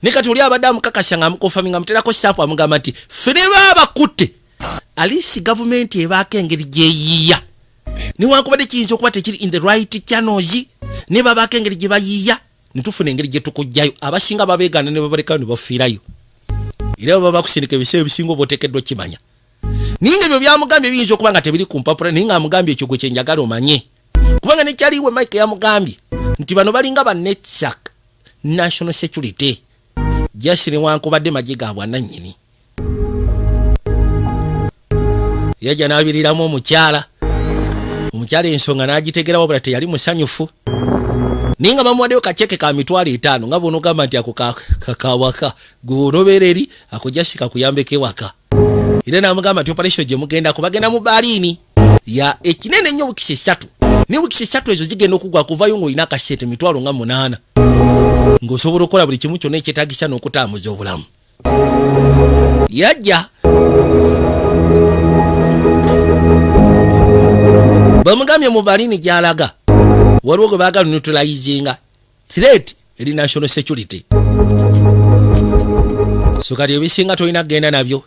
Ne kati oli abadde amukakasa nga amuconfirminga, amuterako stamp, amugamba nti ffe ne baba bakutte, at least gavumenti ebaako engeri gyeyiiya, newankubadde kiyinza okuba tekiri in the right channels, ne babaako engeri gye bayiiya netufuna engeri gye tukugjayo. Abasinga babeegaana ne babalekayo ne bafiirayo. Era baba bakusindika, ebiseera ebisinga oba oteekeddwa okimanya, naye nga ebyo byamugambye biyinza okuba nga tebiri ku mpapula, naye nga amugambye ekyo gwe kyenjagala omanye, kubanga nekyaliwe Mike yamugambye nti bano balinga ba netsak national security, just newankubadde magye ga bwanannyini. Yajja n'abiriramu omukyala, omukyala ensonga n'agitegera, wabula teyali musanyufu, naye nga bamuwaddeyo kaceeke ka 50,000, nga bw'onogamba nti ako kawaka gwe onobeera eri ako just kakuyambeko ewaka. Era n'amugamba nti operation gye mugendako, bagenda mu Berlin ya ekinene ennyo, wiikisi 3, naye wiikisi 3 ezo zigenda okugwa kuvayo ng'olina akasente 80,000, ng'osobola okukola buli kimu kyonna ekyetagisa n'okutambuza obulamu. Yajja bamugambye mu Berlin gy'alaga waliwo gwe baagala neutralizinga threat eri national security. So kati ebisinga tolina kugenda nabyo,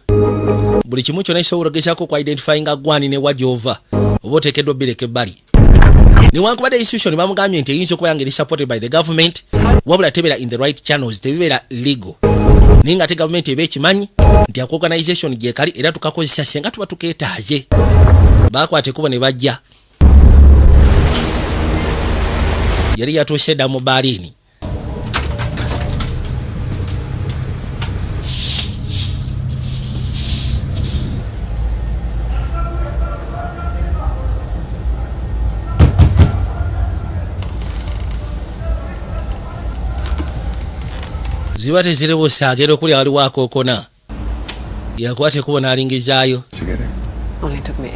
buli kimu kyonna kisobola ogezaako ku identifyinga gwani ne wa gyova oba oteekeddwa obbireka ebbali. Newankubadde institution bamugambye nti eyinza okuba nga eri supported by the government, wabula tebeera in the right channels, tebibeera legal, naye nga ate gavumenti eba ekimanyi nti ako organization gyekali era tukakozesa senga tuba tukeetaaze. Bakwata ekkubo ne bajja. Yali yatuuse dda mu Berlin. Ziba teziribusa, agenda okulya waliwo akookona, yakwata ekkubo n'alingizaayo. Only took me 8.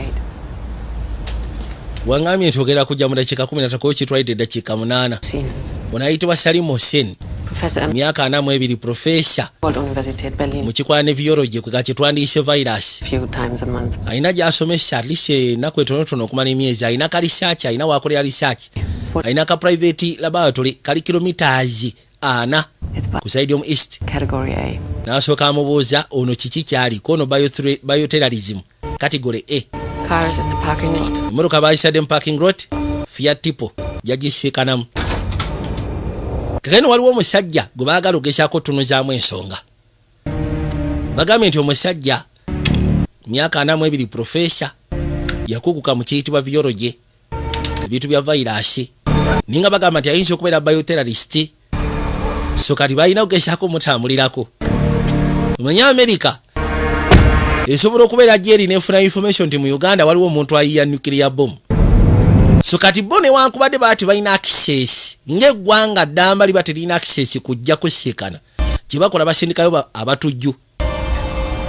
Waŋŋambye nti ogenda kujja mu dakiika 13, kuba kitwalidde eddakiika 8. Seen. Ono ayitibwa Salim Hussein. Professor Myaka 42, profesa Humboldt Universität Berlin. mu kikola ne virology, kwe kyetwandiise virus. Few times a month. Alina gy'asomesa at least ennaku etonotono okumala emyezi. Alina ka research, alina wakolera research, alina ka private laboratory kali kilometers 40 It's ku side omu east. category A. N'asooka amubuuza ono kiki kyali kono bioterrorism category A. Cars in the parking lot. Emmotoka bayisadde mu parking lot, Fiat Tipo yagisiikanamu. Kakene waliwo omusajja gwe baagala ogezaako otunuzaamu ensonga. Bagambye nti omusajja myaka 42, profesa, yakuguka mu kiyitibwa virology, ebintu bya virus, naye nga bagamba nti ayinza okubeera bioterrorist. So kati balina okugezaako omutambulirako. Omanye Amerika esobola okubeera gyeri nefuna information nti mu Uganda waliwo omuntu ayiya nuclear bomb. So kati bo newankubadde baba tebalina access ng'eggwanga ddamba, liba terina access kujja kusiikana, Kyebakola, basindikayo abatujju,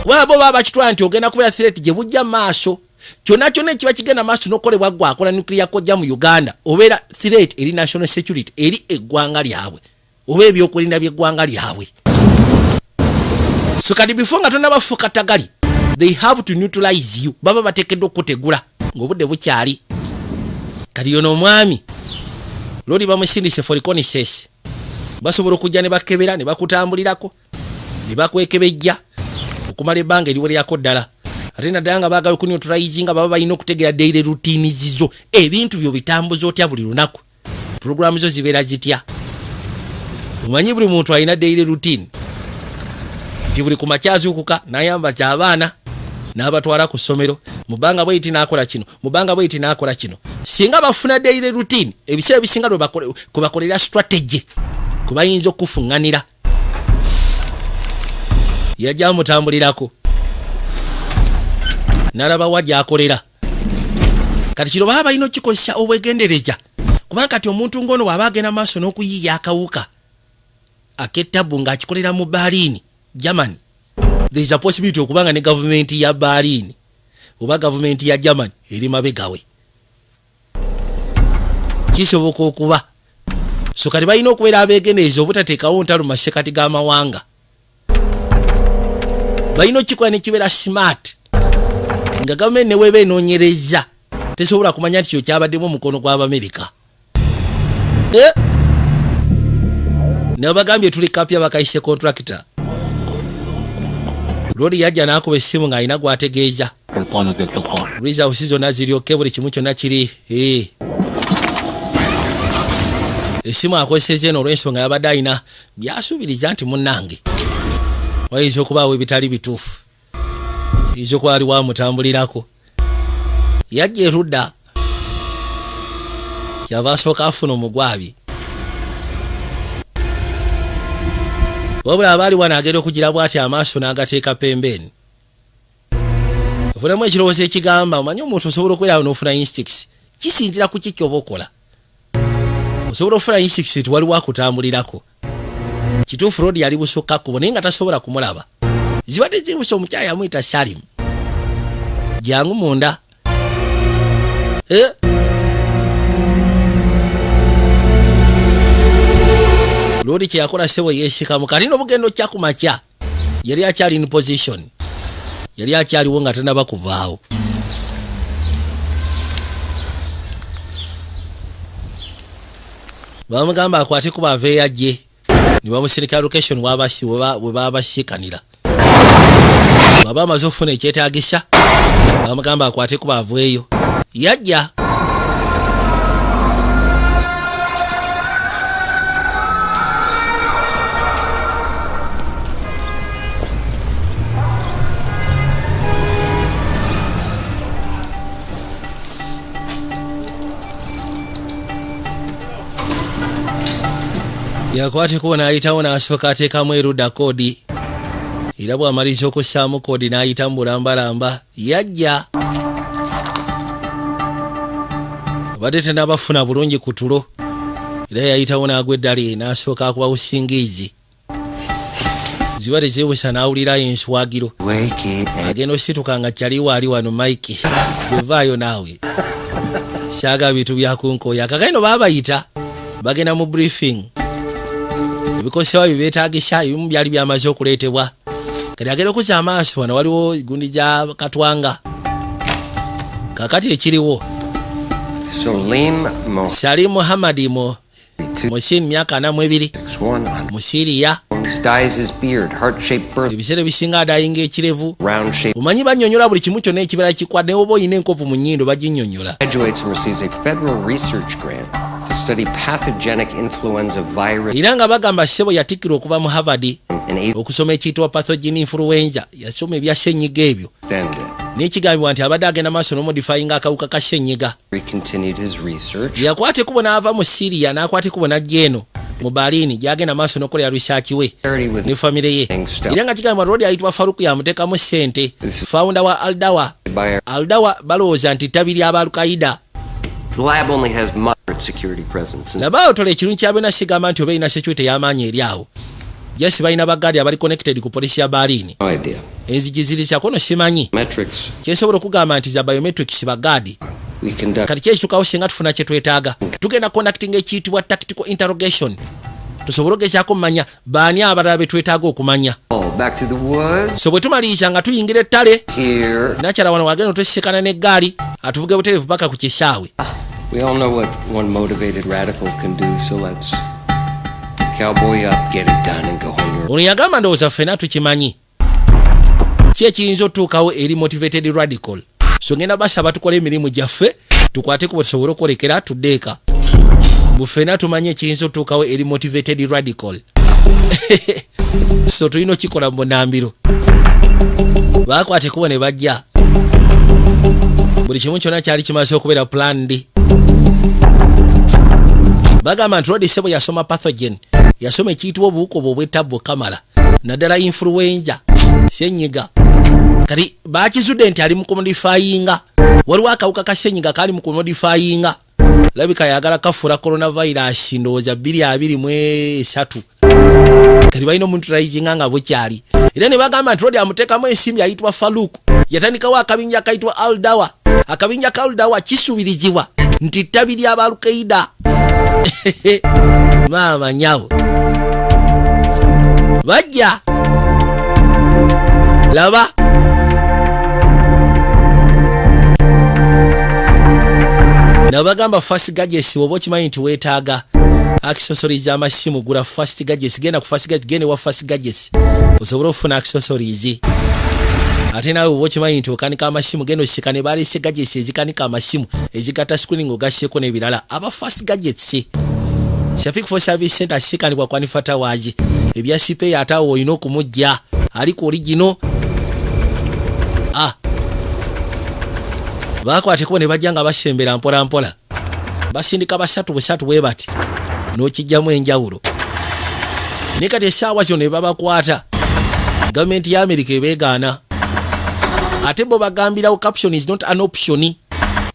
kuba bo baba bakitwala nti ogenda kubeera threat gye bujja maaso. Kyonna kyonna ekiba kigenda maaso n'okukolebwa, gwe akola nuclear kojja mu Uganda, obeera threat eri national security, eri eggwanga lyabwe oba ebyokwerinda by'eggwanga lyabwe. So kati before nga tonnabafuuka tagali, they have to neutralize you. Baba bateekeddwa okutegula ng'obudde bukyali. Kati yono omwami loli bamusindise for reconnaissance. Basobola okujja ne bakebera ne bakutambulirako ne bakwekebejja okumala ebbanga eriwererako ddala, ate naddala nga baagala okuneutralizinga, baba balina okutegeera daily routines zo, ebintu byo bitambuza otya buli lunaku, puroguramu zo zibeera zitya. Omanyi buli muntu alina daily routine, nti buli ku makya azuukuka n'ayamba kyabaana n'abatwala ku ssomero, mu bbanga bweyiti n'akola kino, mu bbanga bweyiti n'akola kino. Singa bafuna daily routine, ebiseera ebisinga lwe kwe bakolera strategy kwe bayinza okufuŋŋanira. Yajja amutambulirako n'alaba wa gy'akolera. Kati kino baba balina okukikozesa obwegendereza, kubanga kati omuntu ng'ono bw'aba agenda maaso n'okuyiiya akawuka ak'ettabu ng'akikolera mu Berlin, Germany, there is a possibility okubanga ne gavumenti ya Berlin oba gavumenti ya Germany eri mabegawe. Kisoboka okuba. So kati balina okubeera abeegendereza obutateekawo ntalo mu masekati g'amawanga. Balina okukikola nekibeera smart, nga gavumenti neweeba enoonyereza tesobola kumanya nti kyo kyabaddemu omukono gw'Abamerika. Eh? Nabagambye tuli kapya bakayise contractor. Loli yajja n'akuba essimu ng'alina gwategeeza results zonna ziryoke, buli kimu kyonna kiri. Eh. Essimu akozeseza eno olw'ensonga yabadde alina byasuubiriza nti munnange wayinza okubaawo ebitali bituufu, yinza okuba ali wamutambulirako. Yajja erudda, kyava asooka afuna omugwabi. Wabula abaali wano agenda okugira bw'ati amaaso n'agateeka pembeeni, ofunamu ekirowoozo ekigamba, omanyi omuntu osobola okubeerawo n'ofuna instincts, kisinzira ku ki kyoba okola. Osobola okufuna instincts nti waliwo akutambulirako. Kituufu, road yali busukka kkubo, naye nga tasobola kumulaba. Zibadde zibusa omukyala yamuyita Salimu, jangu munda. Eh? Lodi kyeyakola sebo yeesikamu. Kati n'obugendo kya ku makya yali akyali in position, yali akyaliwo nga tanaba kuvaawo. Bamugamba akwate kuba aveeyo ajje ne bamusirika location we babasiikanira. Bw'aba amaze okufuna ekyetaagisa, bamugamba akwate kuba aveeyo. Yajja yakwata ekubo n'ayitawo n'asooka ateekamu erudda code, era bw'amaliriza okussaamu code n'ayita mu bulambalamba. Yajja abadde tanabafuna bulungi ku tulo, era yayitawo n'agwa eddali n'asooka akuba busingiizi ziba tezeewusa n'awulirayo enswagiro. Agenda osituka nga kyaliwo ali wano. Mike, gwevaayo naawe, syaga bintu byakunkooya. Kakaino baabayita bagenda mu briefing, ebikozesebwa bye beetagisa ebimu byali byamaze okuleetebwa. Kati agenda okuzza amaaso wano waliwo gundi gya katwanga. Kakati ekiriwo, Salim Mo Salim Muhammadi mo Musin, myaka 42, 61 mu Siriya. Dyes his beard, heart-shaped birth, Ebiseera ebisinga adayinga ekirevu. Round shape. Omanyi bannyonnyola buli kimu kyonna ekibeera kikwadde, oba oyina enkovu mu nnyindo baginnyonnyola. Graduates and receives a federal research grant to study pathogenic influenza virus Era nga bagamba ssebo yatikkirwa okuva mu Harvard and AIDS okusoma ekiyitibwa pathogen influenza. Yasoma ebya ssenyiga ebyo, n'ekigambibwa nti abadde agenda maaso n'omodifyinga akawuka ka ssenyiga. He continued his research Yakwata ekkubo n'ava mu Siriya n'akwata ekkubo n'ajja eno mu Berlin gy'agenda maaso n'okukolera research we ne famire ye. Era nga kigambibwa Rodi ayitibwa Faruku yamuteekamu ssente, founder wa Aldawa. By Aldawa balowooza nti ttabi ly'aba Alkaida. The lab only has moderate security presence. And Laba otola ekirungi kya byonna, sigamba nti oba erina security ey'amaanyi eri awo. Jasi balina bagaadi abali connected ku polisi ya Berlin. No idea. Enzigi zirikyako no simanyi. Metrics. Kyensobola okugamba nti za biometrics bagaadi. We conduct Kati kyekitukawo singa tufuna kye twetaaga, tugenda conducting ekiyitibwa tactical interrogation, tusobole ogezaako mumanya baani abalala be twetaaga okumanya. all back to the woods. So bwe tumaliriza nga tuyingira ettale. Here. Nakyala wano wagenda otwesikana n'eggaali atuvuge butereevu paka ku kisaawe. We all know what one motivated radical can do, so let's cowboy up, get it done, and go home to Ono yagamba, ndowooza ffenna tukimanyi ki ekiyinza otuukawo eri motivated radical, so ngenda basaba tukole emirimu gyaffe, tukwate kubo tusobole okwolekera tuddeeka. Bu ffenna tumanyi ekiyinza otuukawo eri motivated radical, so tulina okikola mu bunambiro. Bakwata ekubo ne bajja. Buli kimu kyonna kyali kimaze okubeera planned. Bagamba nti Rodi sebo yasoma pathogen, yasoma ekiyitibwa obuwuka obwo obwettabbu kamala, naddala influenza, senyiga. Kati bakizudde nti ali mu kumodifyinga, waliwo akawuka ka senyiga kali mu kumodifyinga, labika yagala kafuula coronavirus, ndowooza 2023. Kati balina omuntu nga bukyali, era ne bagamba nti Rodi amuteekamu ensimbi ayitibwa Faluk, yatandikawo akabinja akayitibwa Aldawa. Akabinja ka Aldawa kisuubirizibwa nti ttabi ly'aba Alkaida. Maama nyabo, bajja laba nabagamba Fast Gadgets. Oba okimanyi nti weetaaga accessories amasimu, gula Fast Gadgets, genda ku Fast Gadgets, genda ewa Fast Gadgets osobole okufuna accessories. Ate naawe oba okimanyi nti okanika amasimu, genda osika ne baleese gadgets ezikanika amasimu, ezigatta screening, ogasseeko n'ebirala. Aba Fast Gadgets, Shafik for Service Center asikanibwa kwanifata waaji ebya spare, ate awo olina okumujja ali ku original. Ah, bakwate kubo ne bajja nga basembera mpola mpola, basindika basatu busatu bwe bati n'okijjamu enjawulo. Naye kati essaawa zino ne babakwata, gavumenti ya Amerika ebeegaana, ate bo bagambirawo caption is not an option,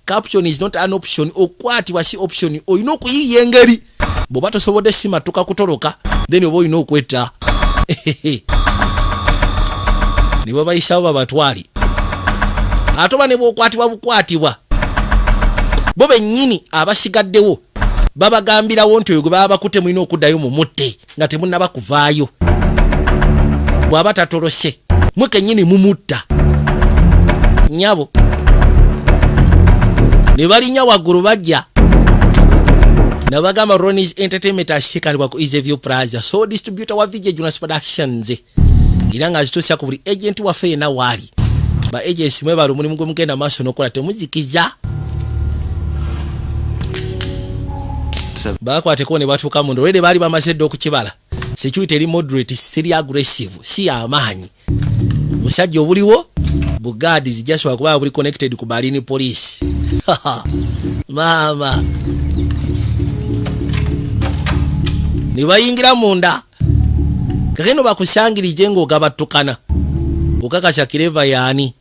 caption is not an option. Okukwatibwa si option, olina okuyiiya engeri bw'oba tosobodde simatuka kutoloka, then oba olina okwetta. Ne babayisawo babatwale, ate oba ne bwokwatibwa bukwatibwa, bo bennyini abasigaddewo babagambirawo nti oyo gwe baba bakutte mulina okuddayo mumutte nga temunnaba kuvaayo. Bw'aba tatolose, mwe kennyini mumutta. Nyabo ne balinnya waggulu bajja. Nabagamba Ronis Entertainment asikanibwa ku Easyview Plaza, so distributor wa VJ Jonas Productions, era nga azituusa ku buli agent waffe yenna waali. Ba agents mwebala omulimu gwe mugenda maaso n'okola, temuzikiza. Bakwateko ne batuuka munda. Olwedde baali bamaze dda okukibala, security eri moderate, siri aggressive, si amaanyi. Busajja obuliwo bugaadi zijasobola kuba buli connected ku Berlin police. Maama, ne bayingira munda. Kakeno bakusangirije ng'ogabattukana, okakasa kireva yaani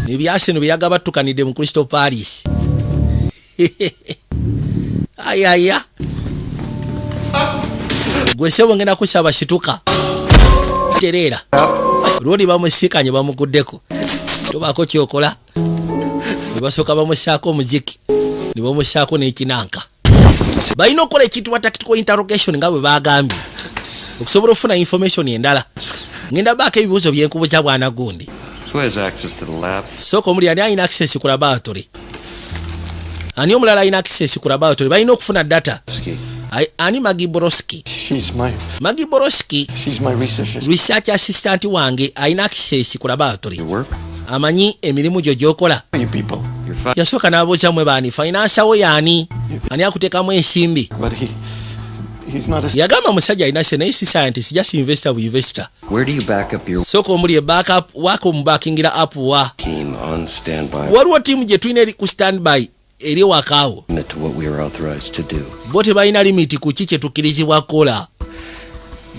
nebyaseno byeyagabattukanidde mu Crystal Palace. Ayaya, gwe sebo ngenda kusaba situka, tereera. Lwoli bamusiikanye, bamuguddeko, tobaako kyokola. Ne basooka bamusaako omuziki, ne bamusaako n'ekinanka. Balina okukola ekiyitibwa tactical interrogation nga bwe bagambye, okusobola okufuna information endala. Ngenda baako ebibuuzo byenkubuza bwana gundi. Who has access to the lab? Sooka omuli, ani alina access ku laboratory? Ani omulala alina access ku laboratory? Balina okufuna data. Ski. Ani Magiboroski? She's my Magiboroski. She's my research assistant. Research assistant wange alina access ku laboratory. You work? Amanyi emirimu gyo gy'okola. You people. You're fine. Yasooka n'abuuza, mwe baani? Financier wo yaani? Ani akuteekamu ensimbi? But he's not a Yagamba musajja alina se, naye si scientist, just investor bu investor. Where do you back up your Sooka omuli backup waka omubakingira up wa? team on standby? Waliwo ttiimu gye tulina eri ku standby eri wakaawo. Limit to what we are authorized to do. Bo tebalina limit ku ki kye tukkirizibwa kukola.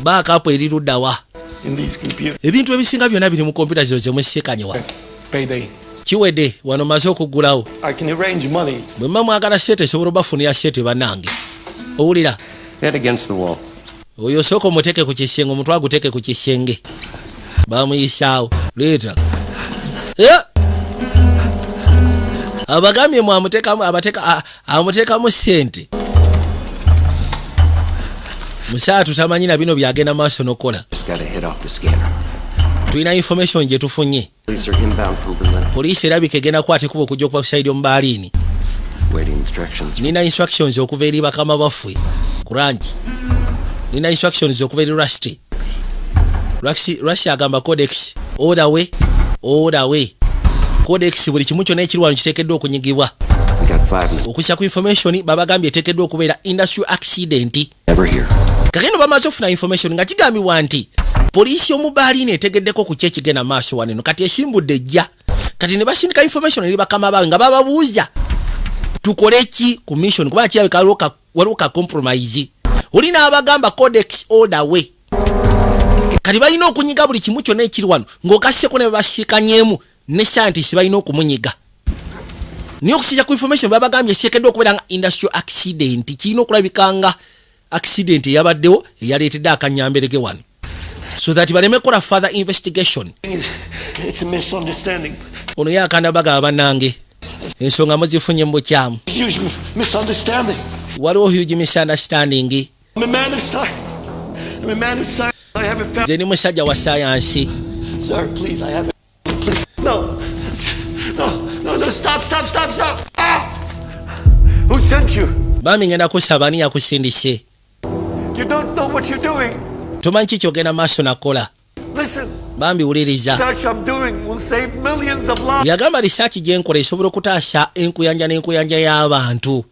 Backup eri luddawa? In these computers. Ebintu ebisinga byonna biri mu kompyuta zino zemusiikanye wa. Payday. Kiwedde wano, maze okuggulawo. I can arrange money. Bwe mba mwagala sente, sobola obafunira sente. Bannange, owulira? Head against the wall. Oyo sooka omuteeke ku kisenge, omutwe aguteeke ku kisenge. Bamuyisaawo. Leeta. Eh! Abagambye mwamuteekamu, abateeka amuteekamu ssente. Musaatu tamanyi na bino byagenda maaso nokola. Just got a hit off the scanner. Tulina information gye tufunye. Police are inbound from Berlin. Poliisi erabika egenda kukwata ekkubo okujja okuva ku side omubaaliini. Waiting instructions. Nina instructions okuva eri bakama baffe ku ranch. Nina instructions okuva eri Rusty. Rusty agamba codex all the way, all the way, codex. Buli kimu kyonna ekiri wano kiteekeddwa okunyigibwa. We got 5 minutes. Okussa ku information babagambye eteekeddwa okubeera industrial accident. Never here. Kakeno bamaze okufuna information nga kigambibwa nti poliisi y'omubaaliini etegeddeko ku ki ekigenda maaso wano eno. Kati esimbudde ejja, kati ne basindika information eri bakama baabwe nga bababuuza tukole ki ku mission, kubanga kirabika waliwo ka compromise. Oli n'abagamba codex all the way. Kati balina okunyiga buli kimu kyonna ekiri wano ng'ogasseko ne babasiikanyemu ne scientist. Balina okumunyiga, naye okusinza ku information babagambye esiteekeddwa okubeera nga industrial accident. Kirina okulabika nga accident eyabaddewo eyaleetedde akanyamberege wano, so that baleme kukola further investigation. It's a misunderstanding. Ono ye akanda bagaba, bannange, ensonga muzifunye mu bukyamu. Huge misunderstanding. Waliwo huge misunderstanding. I'm a man of science. I'm a man of science. I haven't found. Nze ndi musajja wa sayansi. Sir, please, I haven't. Please, no. No, no, no, stop, stop, stop, stop. Ah! Who sent you? Bami, ngenda kusaba, ani yakusindise? You don't know what you're doing. Tomanyi ki kyogenda maaso nakola. Listen, Bambi, wuliriza. research I'm doing will save millions of lives. Yagamba research gyenkola esobola okutaasa enkuyanja n'enkuyanja y'abantu.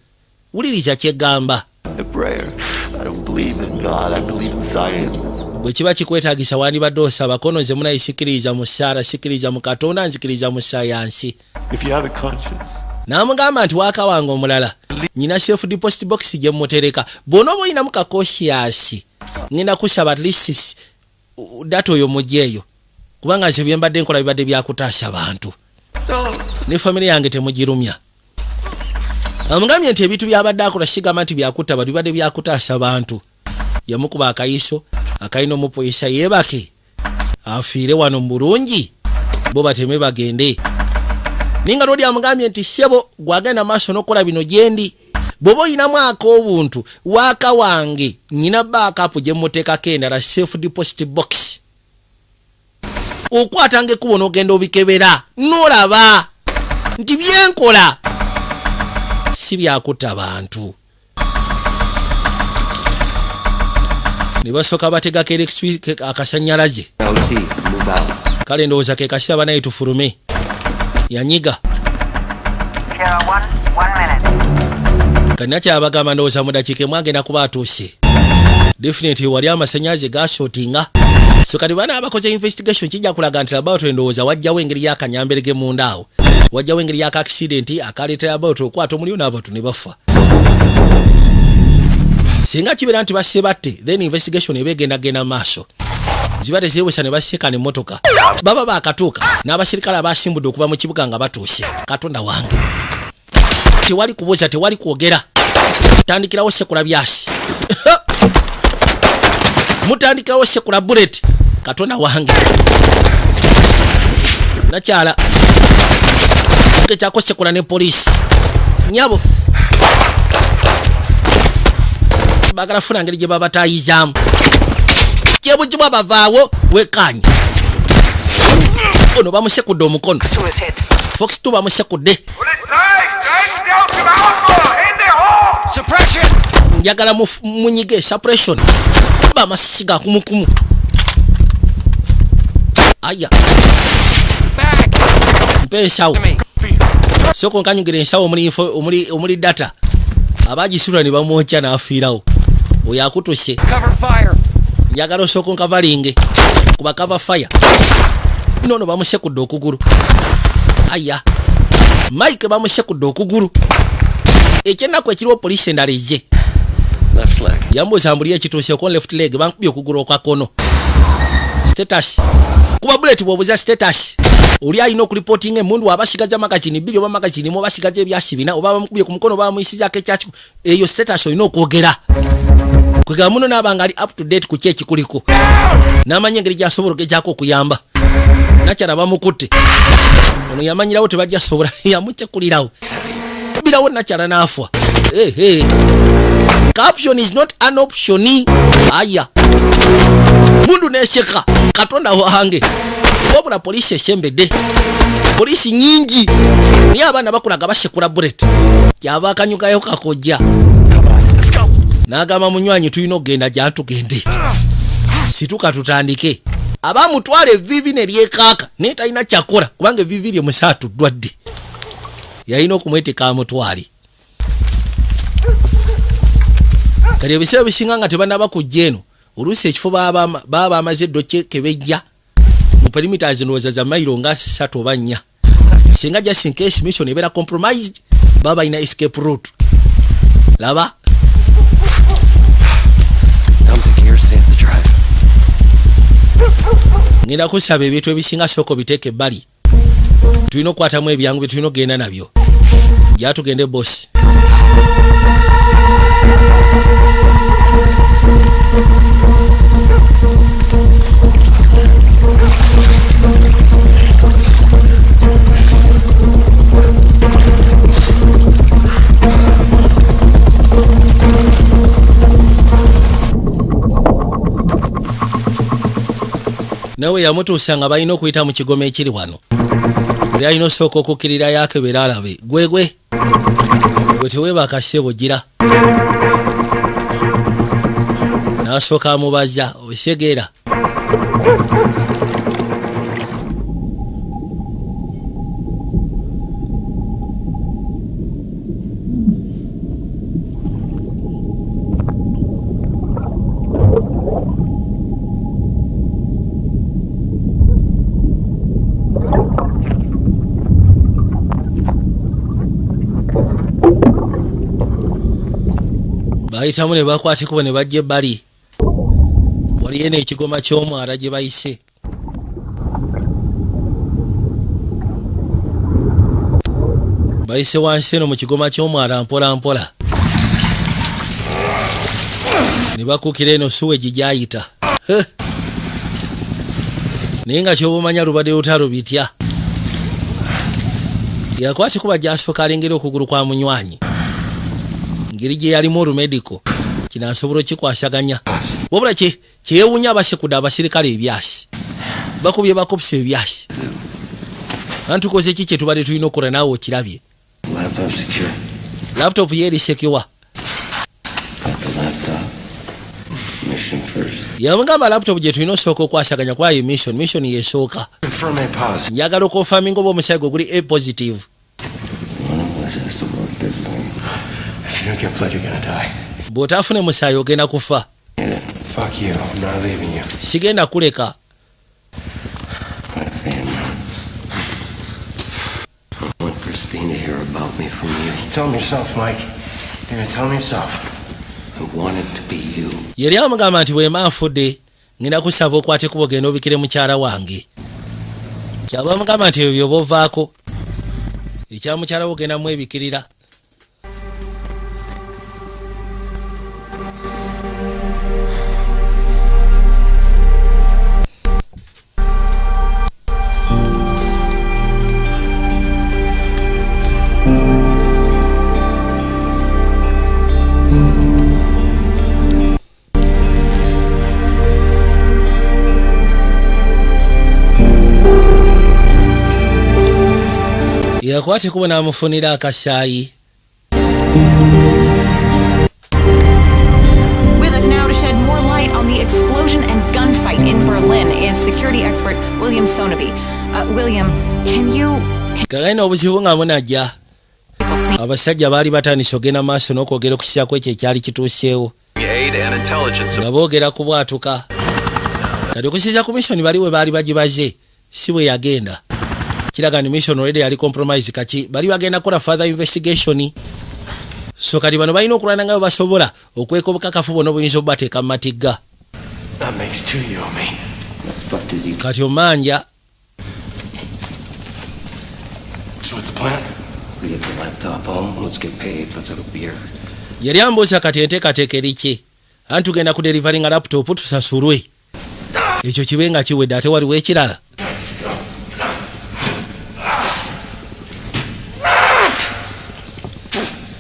Wuliriza kyegamba. A prayer. I don't believe in God. I believe in science. Bwe kiba kikwetaagisa wandibadde osaba kono. Nze munayi sikiriza mu ssaala, sikiriza mu Katonda, nzikiriza mu sayansi. If you have a conscience, N'amugamba nti waaka wange omulala nyina safe deposit box gye mutereka. Bw'onooba olinamu ka conscience, ngenda kusaba at least data oyo mugyeeyo, kubanga nze bye mbadde nkola bibadde byakutaasa bantu. No. Ne famire yange temugirumya. Amugambye nti ebintu byabadde akola sigamba nti byakutta bantu, bibadde byakutaasa bantu. Yamukuba akayiso akalina omupoyisa yeebake afiire wano mu bulungi, bo bateme bagende. Naye nga lwoli amugambye nti ssebo, gwagenda maaso n'okukola bino gyendi, bw'oba oyinamu ak'obuntu, waaka wange nyina backup gye muteekako endala, safe deposit box. Okwatanga ekkubo n'ogenda obikebera n'olaba nti byenkola si byakutta bantu. Ne basooka bategako akasanyalaze. OT, move out. Kale ndowooza ke kaseera banaye tufulume. Yanyiga. Sierra 1, 1 minute. Kalina kyabagamba, ndowooza mu dakiika emu agenda kuba atuuse. Definitely wali amasanyalaze gashotinga. So kati bana abakoze investigation kijja kulaga nti laboratory ndowooza wajjawo engeri y'akanyamberege munda awo, wajjawo engeri y'aka accident akaleetera laboratory okwata omuliro n'abantu ne bafa. Singa kibeera nti basse batte, then investigation eba egendagenda maaso, ziba tezeewesa ne baseekana emmotoka. Baba baakatuuka n'abasirikale abasimbudde okuva mu kibuga nga batuuse. Katonda wange, tewali kubuuza, tewali kwogera, tandikirawo sekula byasi, mutandikirawo sekula bullet. Katonda wange, nakyala gekyako sekula ne poliisi nyabo bagala funa ngeri gye babatayizaamu kyebugibwa bavaawo. Wekanye ono bamusekudde omukono. To his head. Fox 2 bamusekudde. Suppression! Njagala munyige suppression, kuba amasisi ga kumukumu. Aya. Back! Mpa ensawo. Me. Sooka onkanyugira ensawo omuli omuli data. Abagisula ne bamwokya n'afiirawo. Oyo akutuse. Cover fire! Njagala osooka onkavalinge kuba cover fire. Nono bamusekudde okugulu. Aya, Mike bamusekudde okugulu. Ekyennaku ekiriwo, poliisi endala ejje. Left leg. Yambuuza mbuli ekituuseeko. Left leg, bankubye okugulu okwa kono. Status, kuba bullet bw'obuuza status, oli alina okulipootinga emundu aba asigaza magazine 2 oba magazine 1 oba asigaza ebyasi 4 oba bamukubye ku mukono oba bamuyisizaako ekyaki. Eyo status olina okwogera. Kwegamba muno n'aba nga ali up to date ku ki ekikuliko, n'amanya engeri gy'asobola ogezaako okuyamba. Nakyala bamukutte, ono yamanyirawo tebajja sobola, yamucekulirawo birawo nakyala n'afwa. Ehe, caption is not an option. Aya mundu neseka, Katonda wange. Wabula poliisi esembedde, poliisi nyingi, naye abaana bakulaga basekula bullet. Kyava akanyugayo kakojja n'agamba munywanyi, tulina okugenda, gyatugende, situka tutandike. Abamutwala evivi ne lyekaaka, naye talina kyakola kubanga evivi lye musaatu ddwadde, yalina okumweteka amutwale. Kati ebiseera bisinga nga tebanaba kujja eno, oluusi ekifo baba bamaze eddo kebejja mu perimeters, ndowooza za mayiro nga 3 oba 4. Singa just in case mission ebeera compromised, baba balina escape route. Laba. Dump the gear, save the drive. Ngenda kusaba ebintu ebisinga sooka obiteeka ebbali, tulina okukwatamu ebyangu bye tulina okugenda nabyo. Gyatugende bosi. Nawe yamutuusa nga balina okuyita mu kigoma ekiri wano, era alina osooka okukkirirayo akebera alabe gwegwe gwe teweebaka ssebo gira. N'asooka amubaza osegeera. Bayitamu ne bakwata ekkubo ne bajja ebbali, waliyo n'ekigoma ky'omwala gye bayise. Bayise wansi eno mu kigoma ky'omwala mpola mpola ne bakuukira eno suwegi gy'ayita. Naye nga ky'oba omanya lubadde lutalo bitya. Yakwata ekkubo gy'asooka alengera okugulu kwa munywanyi, ngeri gye yalimu olumediko, kino asobola okikwasaganya. Wabula kyeyewuunya abasekudde abasirikale ebyasi bakubye bakopisa ebyasi. Antukoze ki kye tubadde tulina okukola naawe okirabye. Laptop secure. Laptop ye eri secure. Got the laptop. Mission first. Yamugamba laptop gye tulina osooka okwasaganya kuba ye mission, mission yesooka. Confirm A pos. Njagala okonfaminga oba omusaayi gwe guli A positive. One of us has to work this thing. If you don't get blood, you're gonna die. Bw'otaafune musaayi ogenda kufa. Fuck you. I'm not leaving you. Sigenda kuleka. My family. I want Christine to hear about me from you. Tell him yourself, Mike. You're gonna tell him yourself. I want it to be you. Yali amugamba nti bwema nfudde ngenda kusaba okwate ekkubo genda obikire mukyala wange. Kyava amugamba nti ebyo byoba ovaako, ekya mukyala wo ogenda mwebikirira. Yakwata ekkubo n'amufunira akasaayi. With us now to shed more light on the explosion and gunfight in Berlin is security expert William Sonaby. William, can you... Kalina obuzibu nga munajja. People see Abasajja baali batandise ogenda maaso n'okwogera okukisaako ekyo ekyali kituuseewo. Aid and intelligence Nga boogera ku bwatuka. Kati okusinziira ku mission bali we baali bagibaze, si bwe yagenda. Kiraga nti mission already yali compromise, kati bali bagenda kukola further investigation. So kati bano balina okulwana nga bwe basobola okweka obukakafu bwonna obuyinza obubateeka mu matigga. That makes two you owe me. What the fuck did you... Kati omanja. So what's the plan? We get the laptop home. Let's get paid. Let's have a beer. Yali ambuuza kati enteekateeka eri ki? Anti tugenda ku deliveringa laptop tusasulwe, ekyo kibe nga kiwedde. Ate waliwo ekirala?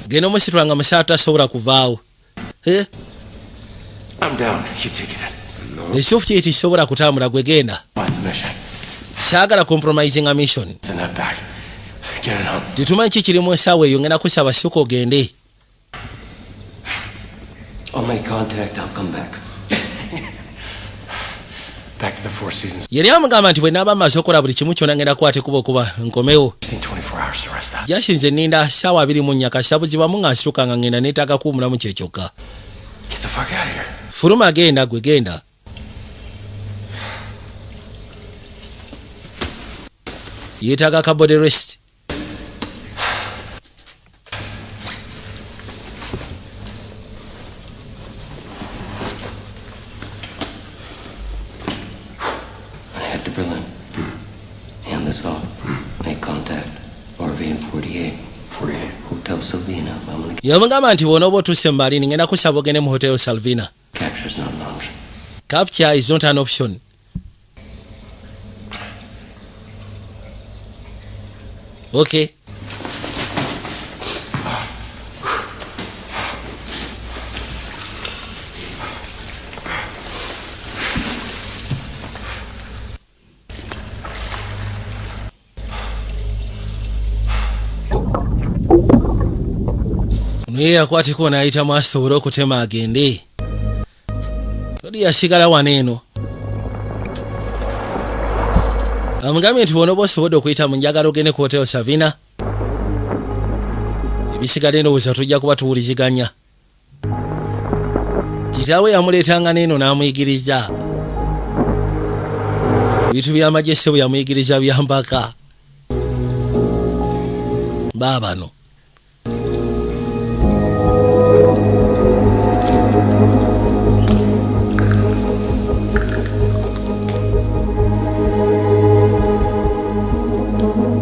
Genda omusitula nga musaatu tasobola kuvaawo. Eh? I'm down. You take it in. Ekituufu kiri tikisobola kutambula, gwe genda. What's the mission? Saagala compromisinga mission. Send that back. Get it home. Tetumanyi ki kiri mu nsawo eyo, ngenda kusaba ssuka ogende. I'll make contact. I'll come back. Back to the Four Seasons. Yali amugamba nti bwe naaba maze okukola buli kimu kyonna, ngenda kukwata ekuba okuba nkomewo. Just need 24 hours to rest up. Jasinze nninda ssaawa 24, kasabuzibwamu nga nsituka nga ngenda, neetaaga kuwumulamu kyekyokka. Get the fuck out of here. Fuluma, genda gwe, genda. Yeetaaga ka body rest. I head to Berlin. Hand this off. Make contact. RV in 48. 48. Hotel Salvina. I'm gonna Yamugamba nti bw'onooba otuuse mu Berlin, ngenda kusaba ogende mu Hotel Salvina. Capture's not an option. Capture is not an option. Okay. Ono ye yakwateko n'ayitamu asobole okutema agende. Oli yasigala wano eno. Amugambye nti bw'onooba osobodde okuyita mu, njagala ogende ku Hotel Savina, ebisigadde ndowooza tujja kuba tuwuliziganya. Kitaawe yamuleetanga n'eno n'amuyigiriza bintu by'amagye, ssebo, yamuyigiriza byampaka baabano.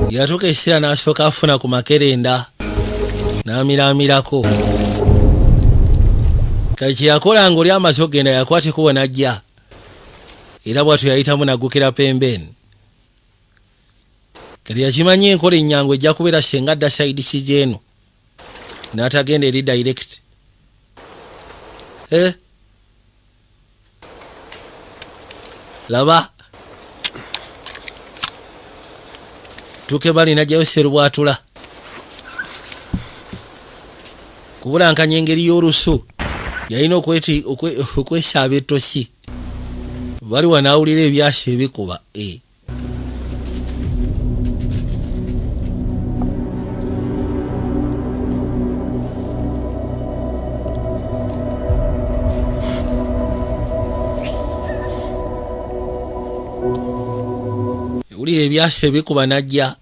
Yatuuka ekiseera n'asooka afuna ku makerenda n'amiraamirako. Kati kye yakola nga oli amaze okugenda, yakwata ekkubo n'ajja, era bw'atyo yayitamu n'aggukira pembeni. Kati yakimanyi enkola ennyangu ejja kubeera senga adda side gy'eno n'atagenda eri direct. Eh? Laba tuuke bali najjayo serubwatula kubulankanya engeri y'olusu yalina okwesaaba ettosi bali wanaawulira ebyasi ebikuba e. Wulira ebyasi ebikuba najja.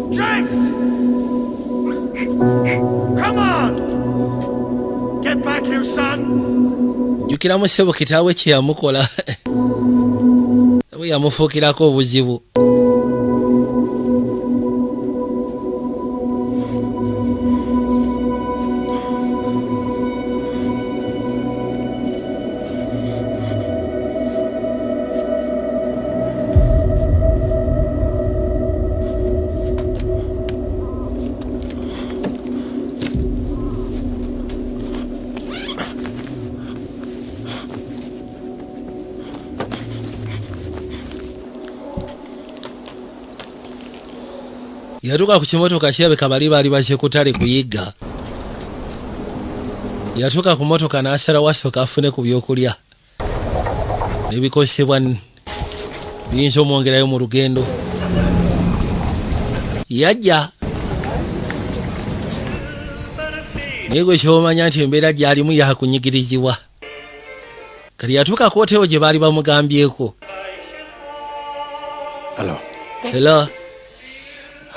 James! Come on! Get back here, son! Jjukiramu ssebo kitaawe kye yamukola bwe yamufuukirako obuzibu. Yatuuka ku kimotoka, kirabika bali baali bazze kutale kuyigga. Yatuuka ku motoka n'asalawo asooka afune ku byokulya n'ebikozesebwa biyinza omwongerayo mu lugendo. Yajja naye gwe kyomanya nti embeera gy'alimu yakunyigirizibwa. Kati yatuuka ku hotewo gye baali bamugambyeko. Hello. Hello.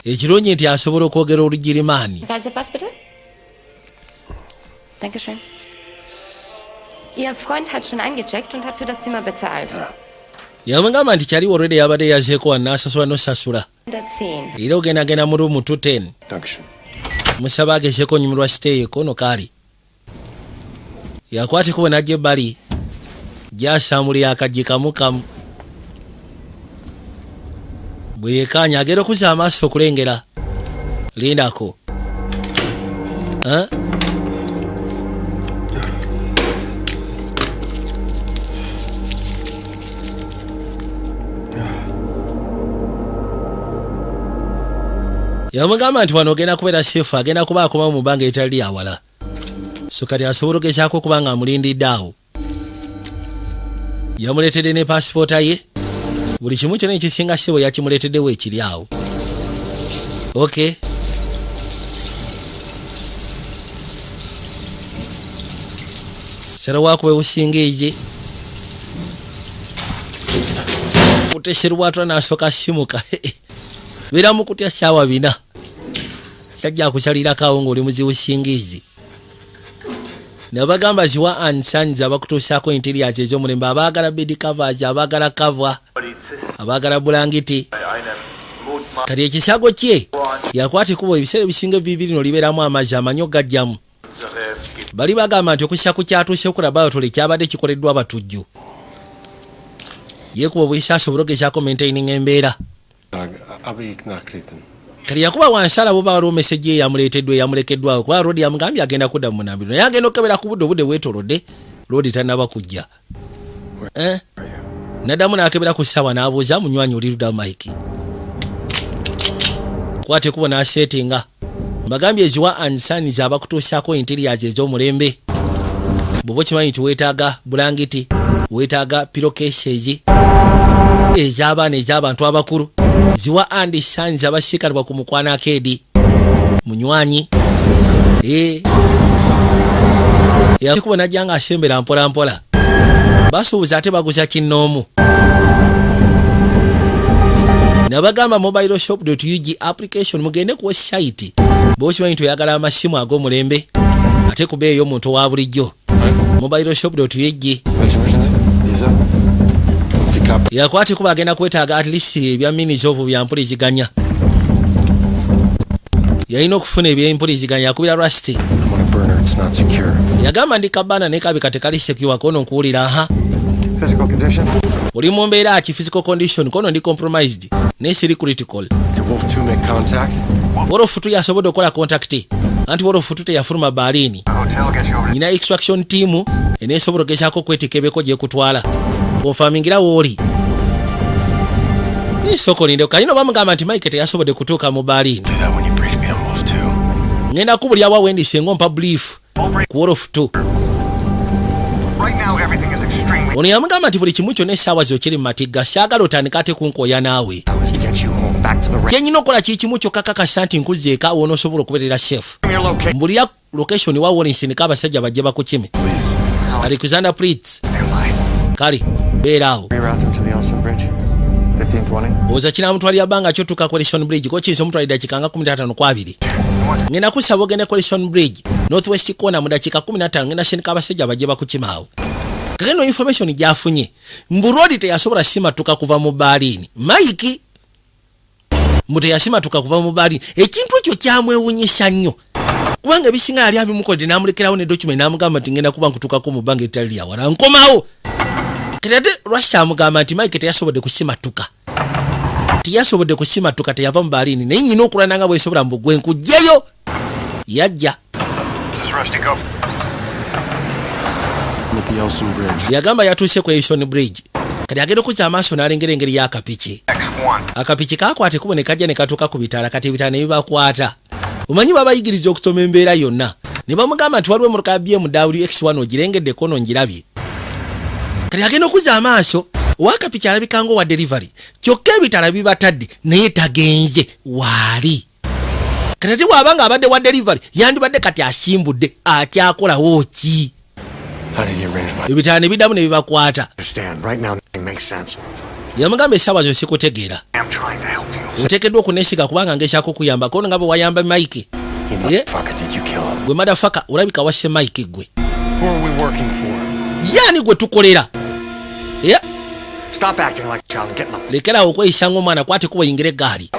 Ekirungi nti asobola okwogera Olugirimaani. Reisepass bitte. Dankeschön. Ihr Freund hat schon eingecheckt und hat für das Zimmer bezahlt. Yamugamba nti kyali already yabadde yazeeko wanaasasula nosasula. Era ogendagenda mu room 210. Dankeschön. Musaba agezeeko nyumirwa stay kono kaali. Yakwata ekkubo n'ajja ebbali gyasamulira akaggi kamu kamu. Bwe yekaanya agenda okuzza amaaso okulengera. Lindako. Eh? Yamugamba nti wano ogenda kubeera safe, agenda kuba akomawo mu bbanga eritali awala. So kati asobola ogezaako okuba nga amulindidde awo. Yamuleetedde ne paasipoota ye, buli kimu kyonna ekisinga ssebo yakimuleeteddewo ekiri awo. Okay. Sala wakuba ewusinga egi kuteserwatula n'asooka simuka beera mu kutya ssaawa 4 sajja akusalirako awo ng'oli muziwusinga egi. Nabagamba Ziwa and Sons abakutuusaako interiors ez'omulembe, abaagala bed covers, abaagala cover, abaagala bulangiti. Kati ekisago kye yakwata ekkubo, ebiseera ebisinga evviivi lino libeeramu amazzi amanyi ogajjamu. Bali bagamba nti okussa ku kyatuuse ku laboratory kyabadde kikoleddwa abatujju. Yeekuba obuyisa asobole ogezaako maintaining embeera. Tag, habe ich Nachrichten. Kati yakuba wansi alaba oba waliwo message ye eyamuleeteddwa eyamulekeddwawo, kuba Rodi yamugambye agenda kudda mu munambiro, naye agenda okukebera ku budde, obudde bwetoolodde, Rodi tannaba kujja. Eh? Naddamu n'akebera ku ssaawa n'abuuza munywanyi oli ludda Mike. Kwata ekkubo n'aseetinga. Mbagambye Ziwa and Sons abakutuusaako interiors ez'omulembe. Bw'oba okimanyi nti weetaaga bulangiti, weetaaga pillowcases ez'abaana, ez'abantu abakulu, Ziwa and Sons abasiikanibwa ku Mukwano Arcade. Munywanyi. Eh. Yakubo n'ajja ng'asembera mpola mpola. Basuubuza ate baguza kinnoomu. Nabagamba mobile shop.ug application, mugende ku website. Bw'oba okimanyi nti oyagala amasimu ag'omulembe ate kuba eyo omuntu owa bulijjo. Mobile shop.ug. Welche möchten Sie? Diese? Die Kap. Yakwata kuba agenda kwetaaga at least ebya minizovu bya mpuliziganya. Yalina okufuna ebyempuliziganya, yakubira Rusty. I'm on a burner, it's not secure. Yagamba ndi kabana naye kabika tekali secure kono nkuwulira aha. Physical condition? Oli mu mbeera ki physical condition? Kono ndi compromised naye siri critical. Did Wolf 2 make contact? Wolf 2 yasobodde okukola contact, anti Wolf 2 teyafuluma Berlin. Hotel gets you over Nyina extraction team eneesobola ogezaako okwetikka ebeko gyekutwala. Konfamingira wooli. Sooka olinde kalina bamugamba nti Mike teyasobodde kutuuka mu Berlin. Do that when you brief me on Wolf 2. Ngenda kubulya wa wendi singa ompa brief ku Wolf 2. Right now, everything is extremely. Ono yamugamba nti buli kimu kyonna essaawa zo kiri mu matigga, saagala otandika ate kunkooya naawe. Was to get you home, back to the Kye nyina okukola kiri kimu kyokka, kakasa nti nkuzza eka w'onoosobola okubeerera safe. Your location. Mbulira location wa woli nsindika abasajja bajje bakukime. Please. Alexander Pritz. Stand by. Kale beera awo. Reroute them to the Ellison Bridge. 1520. Oza kinamutwalira bbanga kyotuuka ku Ellison Bridge ko kiyinza omutwalira dakiika nga 15 ku 20. Ngenda kusaba ogende ku Ellison Bridge northwest corner mu dakiika 15, ngenda sindika abasajja bajje bakukima awo. Kakeno information gyafunye mbu Rodi teyasobola simatuka kuva mu Berlin. Mike mbu teyasimatuka kuva mu Berlin. Ekintu ekyo kyamwewunyisa nnyo kubanga ebisinga yali abimukodde n'amulekerawo ne document n'amugamba nti ngenda kuba nkutuukako mu bbanga eritali lyawala nkomawo. Kati ate Lwaki amugamba nti Mike teyasobodde kusimatuka, teyasobodde kusimatuka, teyava mu Berlin, naye nyina okulwana nga bwesobola mu bugwe nkugjeyo yajja. This is Rusty Go. I'm at the Elson Bridge. Yagamba yatuuse ku Ellison Bridge. Kati agenda okuzza amaaso n'alengera engeri y'akapiki. X1. Akapiki kakwata ekkubo ne kajja ne katuuka ku bitaala. Kati ebitaala ne bibakwata, omanyi babayigiriza okusoma embeera yonna, ne bamugamba nti waliwo emmotoka ya BMW X1 ogirengedde kono ngirabye. Kati agenda okuzza amaaso owakapiki alabika nga owa delivery, kyokka ebitaala bibatadde naye tagenze waali. Kati ate bw'aba nga abadde wa delivery yandibadde kati asimbudde, akyakolawo ki? How did he arrange my Ebitaala ne biddamu ne bibakwata. Understand, right now nothing makes sense. Yamugamba essaawa zo sikutegeera. I'm trying to help you. Oteekeddwa okuneesiga kubanga ngezaako okuyamba kono nga bwe wayamba Mike. You motherfucker, did you kill him? Gwe motherfucker, olabika wasse Mike gwe. Who are we working for? Yaani gwe tukolera? Yeah. Stop acting like a child and get in the Lekerawo okweyisa ng'omwana, kwate kuba oyingire eggaali.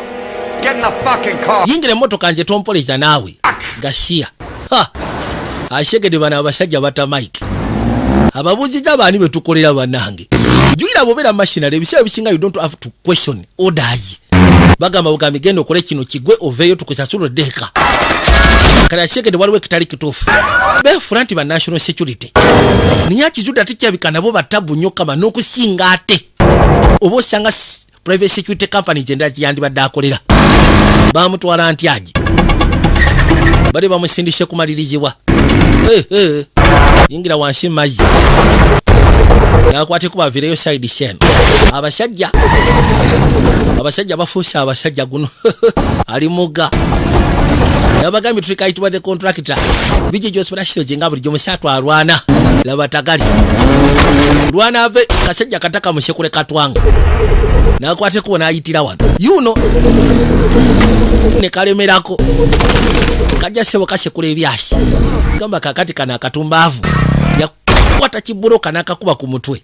get in the fucking car. Yingira emmotoka nje, tompoleza naawe gasiya. Ha! Ashegede bano abasajja bata Mike ababuuziza baani be tukolera. Bannange, juyira bwobeera mercenary, ebiseera bisinga you don't have to question orders. Bagamba bugambi genda okole kino kigwe, oveeyo tukusasula oddeeka. Kale ashegede waliwo ekitali kituufu, beefula nti ba national security, naye akizudde ate kirabika nabo batabu nnyo kama n'okusinga, ate oba osanga private security company endala gyeyandibadde akolera. Bamutwala nti agi bali bamusindise kumalirizibwa. Eh, eh. Yingira wansi mu mazzi nakwate kubavireyo side seno. Abasajja bafuuse abasajja. Guno ali muga yabagambye tulikayitibwa the contractor biji gyosibala nga bulijjo musatu alwana. Laba tagali lwana ave kasajja kataka musekule katwanga nakwate kubo nayitira wano yuno ne kalemerako kajja sebo kasekula ebyasi. Gamba kakati kana akatumbaavu yakwata kibuloka n'akakuba ku mutwe.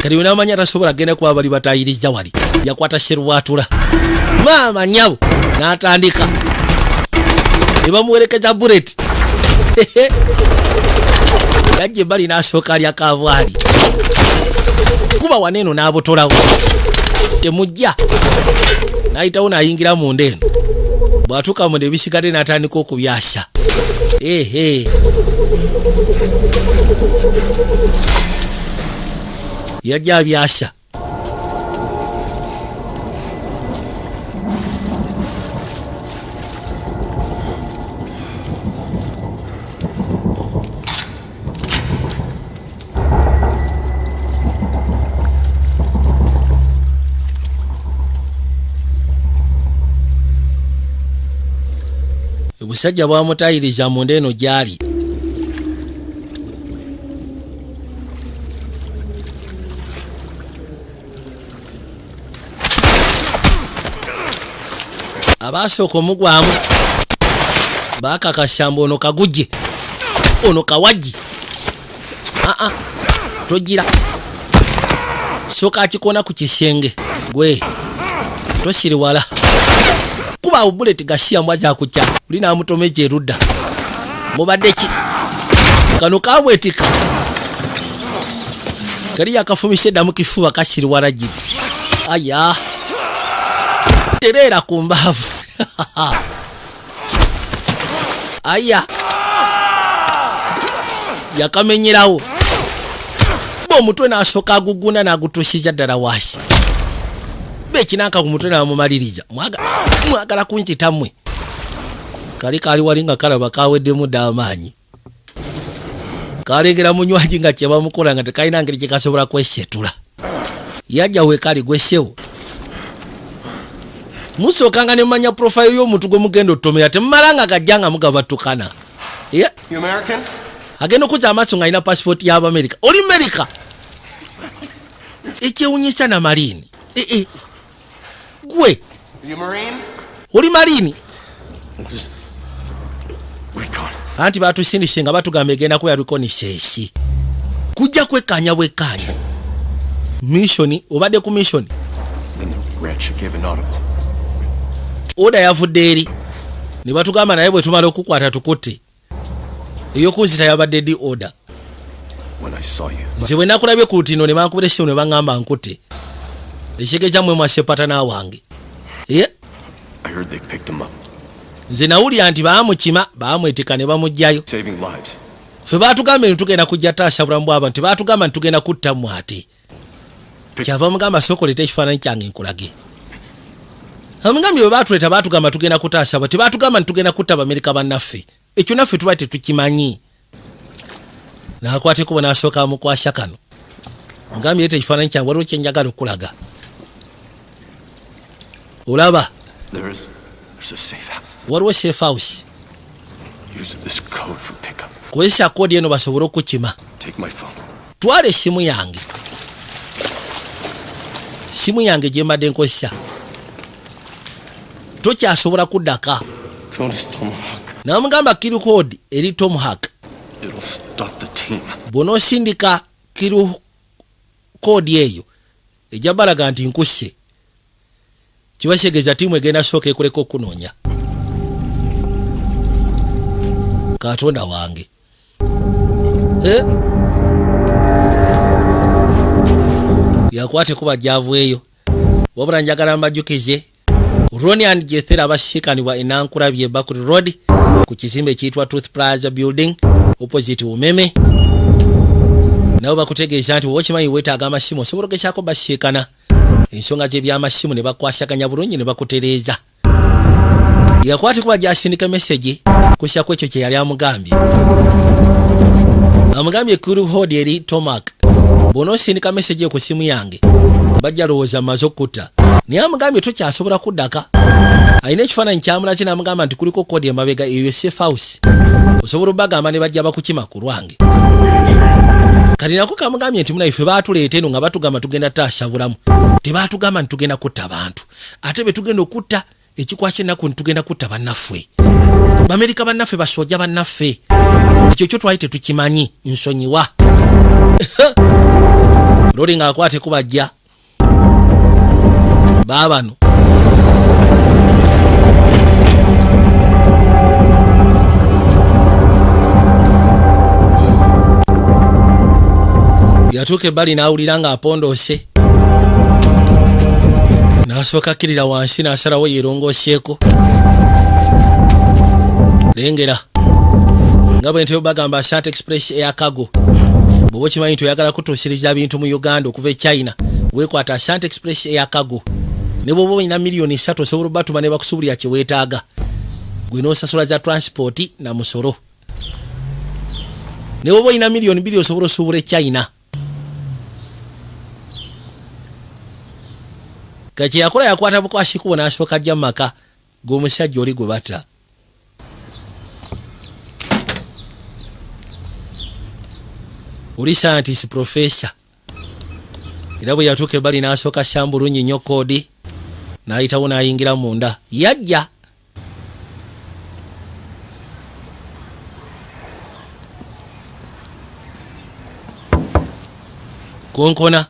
Kati wenamanya tasobola genda kuba bali batayiriza wali, yakwata serwatula maama nyabo n'atandika ne bamuwerekeza bullet. Yajja ebbali n'asooka alya kavaali kuba waneeno n'abotolawo temujja n'ayitawo n'ayingira munda eno. Bw'atuuka munda ebisigadde n'atandika okubyasa. Ehe, yajja abyasa. Obusajja bwamutayiriza munda eno gy'ali. Abaasooka omugwamu baakakasa mbu ono kagujje, ono kawajji. Aa, togira sooka akikoona ku kisenge gwe tosiriwala kuba awo bullet gasiya mbwa zakukya oli n'amutomeja erudda. Mubadde ki kano kamwetika kali yakafumise edda mu kifuba kasiriwala giri. Aya, tereera ku mbaavu. Aya, yakamenyerawo ba omutwe n'asooka agugunda n'agutuusiza ddala wansi bekinanka ku mutwe n'amumaliriza. Mwagala kunzita mmwe. Kali kali wali nga kalaba kaweddemu dda amaanyi, kalengera munywaji nga kyebamukola nga tekalina ngeri gyekasobola kwesetula. Yajja wekali gwesewo musookanga ne mumanya profile y'omuntu gwe mugenda otomera, temumala nga gajja nga mugabatukana. Yeah. You American? Agenda okuzza amaaso nga alina pasipooti y'Abamerika. Oli Merika? Ekyewunyisa na marine. Ee, gwe. You Marine? Oli marine? Recon. Anti batusindise nga batugamba egenda kuba reconnaissance, kujja kwekkaanya bwekkaanya mission. Obadde ku mission? Then the wretch gave an audible. Order yavudde eri ne batugamba naye bwe tumala okukwata tukutte. Ey'okunzita yabadde di order. When I saw you. Nze bwe nakulabye ku lutindo ne bankubira essimu ne baŋŋamba nkutte, ekitegeeza mmwe mwasepatana wange. Ye. I heard they picked him up. Nze nawulira nti baamukima, baamwetika ne bamuggyayo. Saving lives. Ffe baatugamba nti tugenda kujja taasa bulamu bw'abantu, tebaatugamba nti tugenda kutta mmwe. Ate kyava mugamba sooka oleete ekifaananyi kyange nkulage. Amugambye bwe baatuleeta baatugamba tugenda kutaasa ba, tebaatugamba nti tugenda kutta Abamerika bannaffe. Ekyo naffe tuba tetukimanyi. N'akwata ekkubo n'asooka amukwasa kano. Mugambye leeta ekifaananyi kyange, waliwo kyenjagala okulaga. Olaba. There's a safe house. Waliwo safe house. Use this code for pickup. Kozesa code eno basobole okukima. Take my phone. Twala essimu yange, simu yange gye mbadde nkozesa tokyasobola kuddaka. Code is Tomahawk. Namugamba kill code eri Tomahawk. It'll stop the team. Bw'onoosindika kill code eyo Ejja balaga nti nkusse. Kiba kitegeeza ttiimu egenda sooka ekuleka okunoonya. Katonda wange. Eh? Yakwate kuba javu eyo. Wabula njagala mbajjukize Ronnie and Jethera abasikanibwa enankulabye Bakuli Road ku kizimbe ekiyitibwa Truth Plaza Building opposite Umeme. Nabo bakutegeeza nti wowe okimanyi weetaaga amasimu, osobola ogezaako basiikana ensonga z'ebyamasimu ne bakwasaganya bulungi ne bakutereeza. Yakwate kuba gyasindika message kusya ku ekyo kye yali amugambye. Amugambye kuru hodi eri Tomak, bw'onoosindika message eyo ku simu yange bajja lowooza mmaze okutta. Naye amugambye tokyasobola kuddaka, alina ekifaananyi kyamulaki, n'amugamba nti kuliko code emabega eyo safe house, osobola obbagamba ne bajja bakukima ku lwange. Kati nako kamugambye nti munaife baatuleeta eno nga batugamba tugenda taasa bulamu, tebaatugamba nti tugenda kutta abantu, ate be tugenda okutta ekikwasa ennaku nti tugenda kutta bannaffe Bamerika, bannaffe basojja bannaffe. Ekyo kyo twali tetukimanyi, nsonyiwa. Loli ng'akwate kubajja baabano. Yatuuka ebbali n'awulira ng'apondoose, n'asooka akkirira wansi n'asalawo yeerongooseeko. Lengera nga bwe ntyo bagamba Asante Express Air Cargo. Bw'oba okimanyi nti oyagala kutuusiriza bintu mu Uganda okuva e China, weekwata Asante Express Air Cargo. Ne bw'oba olina miliyoni 3, osobola obatuma ne bakusuubulira kye weetaaga, gwe n'osasula za transport na musolo. Ne bw'oba olina miliyoni 2, osobola osuubula e China. Kati yakola yakwata bukwasi kubo n'asooka ajja mu maka g'omusajja oli gwe bata. Oli scientist professor, era bwe yatuuka ebbali n'asooka sambulungi nnyo code, n'ayitawo n'ayingira munda. Yajja konkona.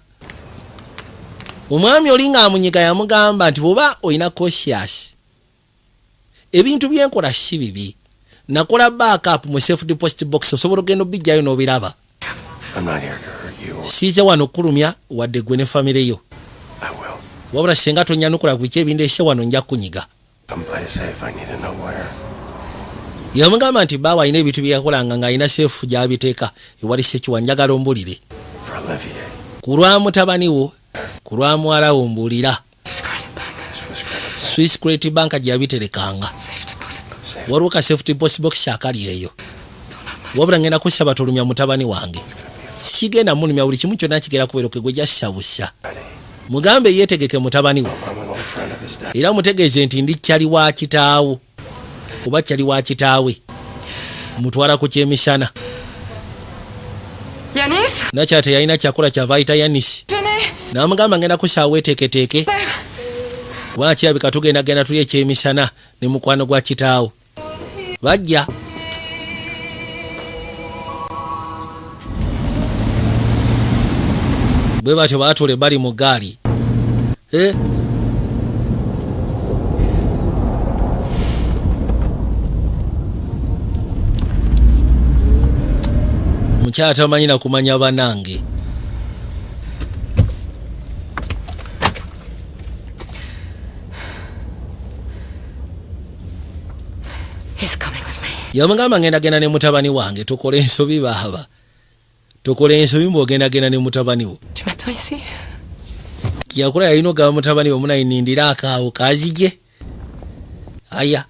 Omwami oli ng'amunyiga yamugamba nti bw'oba olina conscience, ebintu byenkola si bibi, nakola backup mu safe deposit box, osobola ogenda obijjayo n'obiraba. I'm not here to hurt you. Siize wano okulumya wadde gwe ne famire yo. I will. Wabula singa tonyanukula ku ki ebindeese wano, nja kunyiga. Someplace safe. I need to know where. Yamugamba nti baawe alina ebintu bye yakolanga ng'alina safe gy'abiteeka ewali sekiwa, njagala ombulire. For Olivier. Ku lwa mutabani wo, ku lwa muwala wo, mbuulira. Swiss Credit Swiss Credit Bank gye yabiterekanga, waliwo ka safety post box akali eyo. Wabula ngenda kusaba tolumya mutabani wange. Sigenda mulumya, buli kimu kyonna kigera kubeeroke gwe jassabusa. Mugambe yeetegeke mutabani we. I'm an old friend of his dad. Era mutegeeze nti ndi kyali wa kitaawo oba kyali wa kitaawe, mutwala ku kyemisana. Yanis? Nakyala teyalina kyakola, kyava ayita Yanisi. Tenez! N'amugamba ngenda kusaawa weeteeketeeke, kubanga kirabika tugendagenda tuli ekyemisana ne mukwano gwa kitaawo bajja. Bwe batyo baatuula ebbali mu ggaali. Eh? Mukyala tamanyi na kumanya banange. He's coming with me. Yamugamba ngendagenda ne mutabani wange. Tukola ensobi baaba, tukola ensobi mbw'ogendagenda ne mutabani wo. Tu m'attends ici? Yakola yalina ogaba mutabani we munayinindira akaawo kazije aya.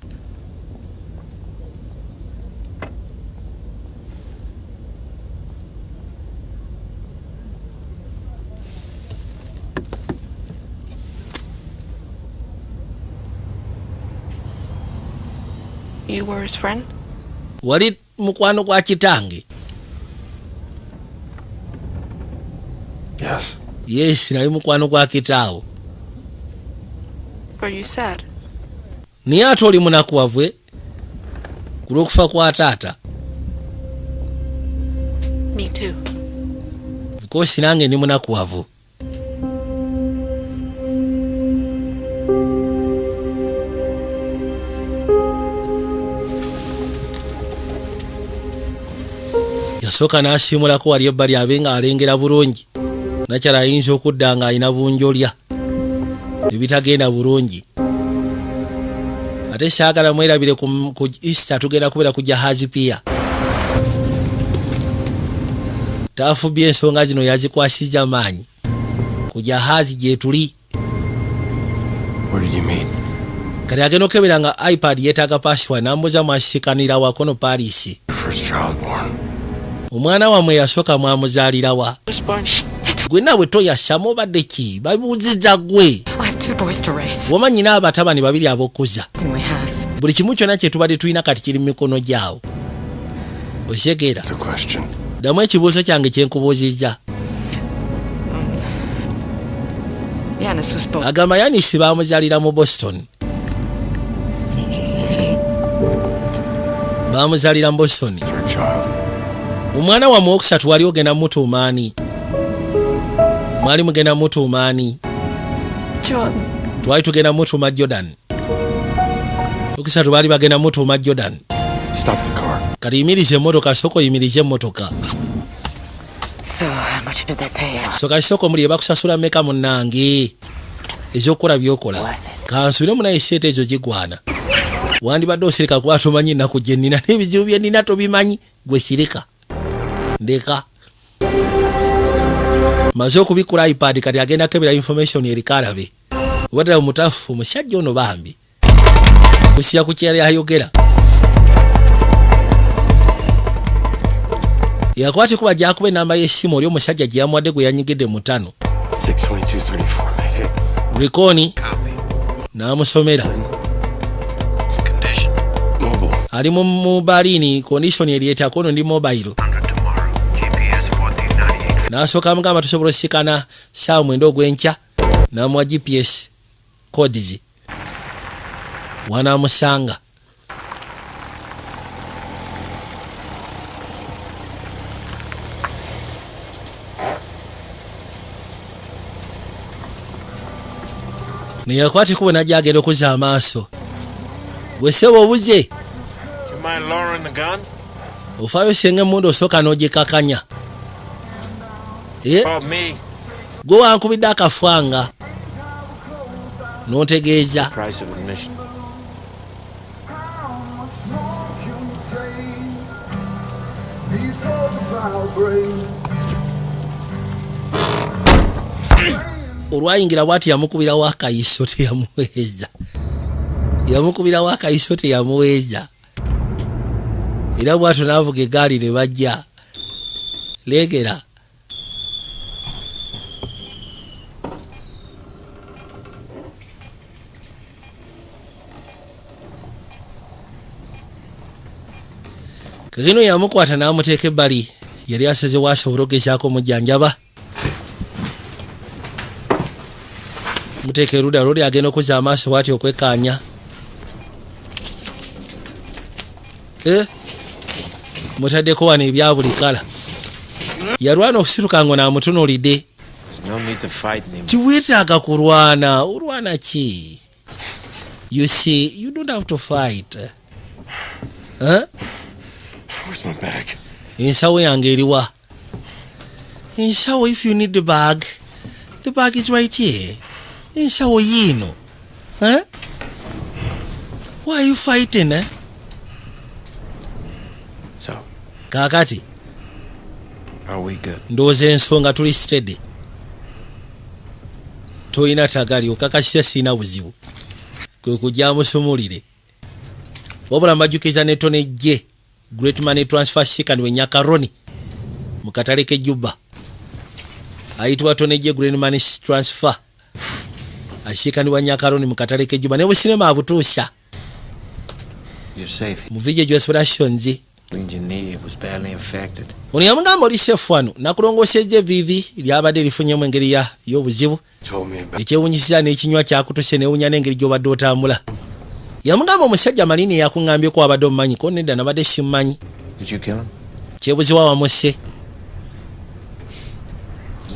You were his friend? Wali mukwano gwa kitange? Yes. Yes, nali mukwano gwa kitaawo. Were you sad? Naye ate oli munakuwavwe ku lw'okufa kwa taata? Me too. Kosi nange ndi munakuwavu. Yasooka n'asiimulako wali ebbali abe nga alengera bulungi. Nakyala ayinza okudda ng'alina bunjolya ebitagenda bulungi. Ate saagala mwerabire ku Easter tugenda kubeera ku Jahazi Pier. Taafubye ensonga zino yazikwasizza maanyi. Ku Jahazi gye tuli. Where did you meet? Kati agenda okebera nga iPad yeetaaga password, n'ambuuza mwasikanira wakono Paris. First child born. Omwana wammwe yasooka mwamuzaalira wa? Was born. Gwe naawe toyasama, obadde ki? Babuuzizza gwe. I have two boys to raise. Woma nyina abatabani babiri ab'okkuza. Thing we have. Buli kimu kyonna kye tubadde tulina kati kiri mu mikono gyawo. Osegeera? The question. Ddamu ekibuuzo kyange kye nkubuuzizza. Yanis was born. Agamba Yanisi baamuzaalira mu Boston. Baamuzaalira mu Boston. Third child. Omwana wammwe owokusatu wali ogenda mutuumaani? Mwali mugenda mutuumaani? John. Twali tugenda mutuuma Jordan. Okusatu baali bagenda mutuuma Jordan. Stop the car. Kati yimiriza emmotoka, sooka oyimirize emmotoka. So, how much did they pay you? So kati sooka omulire, bakusasula mmeka munnange ez'okukola byokola? Kansubire munaye sente ezo gigwana. Wandibadde osirika kuba tomanyi ennaku gye nnina n'ebizibu bye nnina, tobimanyi. Gwe sirika, ndeka maze okubikkula iPad. Kati agenda kebera information eriko alabe oba ddala omutafu omusajja ono bambi kusira ku kyali ayogera. Yakwata kuba gyakuba enamba y'essimu oli omusajja gye yamuwadde gwe yanyigidde mutano. 62234, mate. Hey. Rikoni n'amusomera. Condition. Mobile. Ali mu Berlin, condition eryetako ono ndi mobile. 100 tomorrow. GPS 1498. N'asooka amugamba tusobola osikana ssaawa 9 ogw'enkya, n'amuwa GPS codes wanaamusanga. Neyakwata ekubo najja agenda okuzza amaaso. Gwe ssebo obuze. Do you mind lowering the gun? Ofaayo senga emmundu osooka n'ogikakanya. Eh, About me. gwe wankubidde akafwanga n'ontegeeza. Price of admission. Olwayingira bwati yamukubirawo akayiso, teyamuweeza. Yamukubirawo akayiso, teyamuweeza. Era bwatyo n'avuga egaali ne bajja leegera. Kagino yamukwata n'amuteeka ebbali. Yali asazewo asobole okugezaako omujjanjaba. Muteeka erudda lwoli agenda okuzza amaaso bwati okwekkaanya. Eh, mutaddeko wano ebya buli kala. Yalwana okusituka ngo naamutunuulidde. There's no need to fight anymore. Tiweetaaga kulwana. Olwana ki? You see, you don't have to fight, huh? Where's my bag? Ensawo yange eriwa? Ensawo, if you need the bag, the bag is right here. Ensawo yiino, huh? Why are you fighting, eh? So, Kaakati are we good? Ndowooza ensonga tuli steady. Tolina tagali okakasisa siina buzibu. Kwe kujja musumulire. Wabula mbajjukiza ne Tony J Great Money Transfer Sikanwe Nyakaroni mu katale k'ejjuba ayitibwa Tony J Great Money Transfer asiikanibwa Nyakaroni mu katale k'ejjuba ne businema abutuusa. You're safe. Mu VJ Productions. Cleaned your knee. It was badly infected. Ono yamugamba oli safe wano, nakulongoosezza eviivi lyabadde lifunyemu engeri y'obuzibu. Told me about Ekyewunyisiza n'ekinywa kyakutuse newunya n'engeri gy'obadde otambula. Yamugamba omusajja Malini yakuŋŋambyeko wabadde omumanyi ko? Nedda, nabadde simumanyi. Did you kill him? Kyebuziwa wamusse?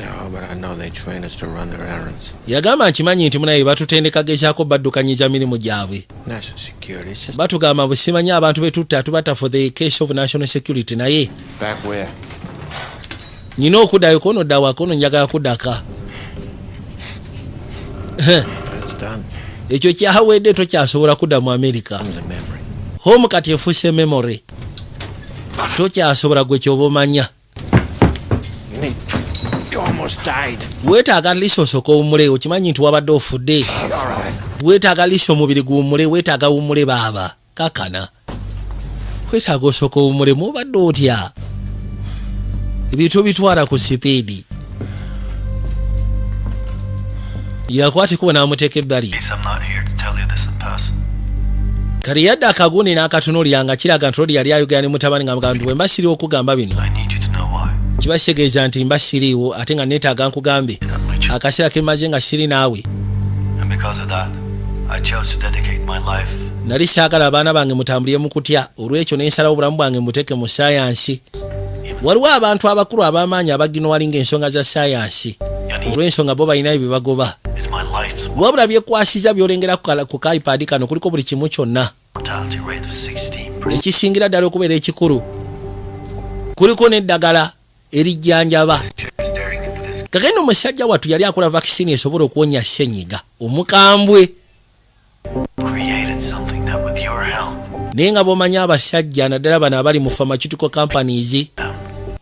No, but I know they train us to run their errands. Yagamba, nkimanyi nti munaye batutendeka gezaako baddukanyiza mirimu gyabwe. National security. It's just Batugamba bwe simanyi abantu betutta tubatta for the case of national security, naye back where? Nyina okuddayo kono dda waka ono, njagala kuddaka. It's done. Ekyo kyawedde, tokyasobola kudda mu Amerika. Comes in memory. Home kati efuuse memory, tokyasobola gwe kyoba omanya. You need. You almost died. Weetaaga lisa osooka owummule, okimanyi nti wabadde ofudde. All right. Weetaaga lisa omubiri guwummule, weetaaga wummule baaba kakana, weetaaga osooka owummule. Mubadde otya? Ebintu bitwala ku speed. Yakwata ekubo n'amuteeka ebbali. I'm not here to tell you this in person. Kati yadde akagundi n'akatunuulira nga kiraga nti oli yali ayogera ne mutabani nga mugamba nti bwe mba siriwo okugamba bino, I need you to know why. Kiba kitegeeza nti mba siriiwo ate nga neetaaga nkugambe akaseera ke mmaze nga siri naawe. And because of that, I chose to dedicate my life Nali saagala abaana bange mutambulire mu kutya, olwekyo ne nsalawo obulamu bwange muteeke mu sayansi. Waliwo abantu abakulu ab'amaanyi abaginowali ng'ensonga za sayansi, olw'ensonga bo balinayo bye bagoba. is my life's Wabula byekwasiza byolengera ku ka iPad kano kuliko buli kimu kyonna. Mortality rate of 16%. Ekisingira ddala okubeera ekikulu, kuliko n'eddagala erijjanjaba. Staring into this Kakene omusajja wattu yali akola vaccine esobola okuwonya ssenyiga omukambwe. Created something that with your help Naye nga bw'omanyi abasajja, naddala bano abali mu pharmaceutical companies,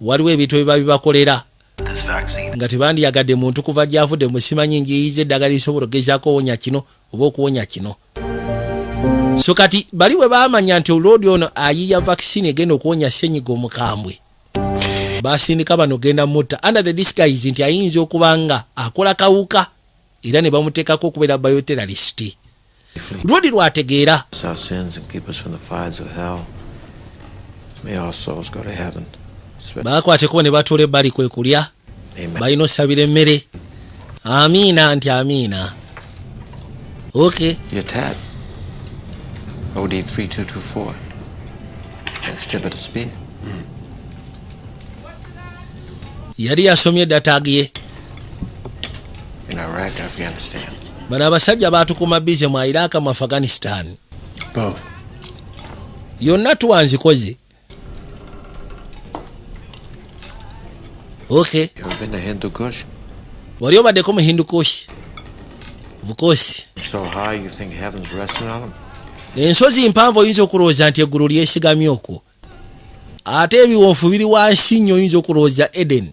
waliwo ebintu ebiba bibakolera this vaccine nga tebandiyagadde muntu kuva gyavudde musimanyi njiyiza eddagala lisobola okugezaako owonya kino oba okuwonya kino. So kati bali bwe baamanya nti olwodi ono ayiya vaccine egenda okuwonya ssenyiga omukambwe, basindika bano genda mutta under the disguise nti ayinza okuba nga akola kawuka, era ne bamuteekako okubeera bioterrorist. Lwodi lwategeera. Our sins and keep us from the fires of hell. May our souls go to heaven. Bakwateko ne batuula ebbali kwe kulya. Amen. Balina osabira emmere. Amiina nti amiina, ok. Your tat. OD 3224. That's tip of the spear. Yali yasomye edda tag ye. In Iraq, Afghanistan. Bano abasajja batukuma busy mu Iraq, mu Afghanistan. Both. Yonna tuwanzikoze, ok. You ever been to Hindu Kush? Wali obaddeko mu Hindukushi bukosi? So high you think heaven's resting on them? Ensozi mpanvu, oyinza okulowooza nti eggulu lyesigamye okwo, ate ebiwonfu biri wansi nnyo, oyinza okulowooza Eden.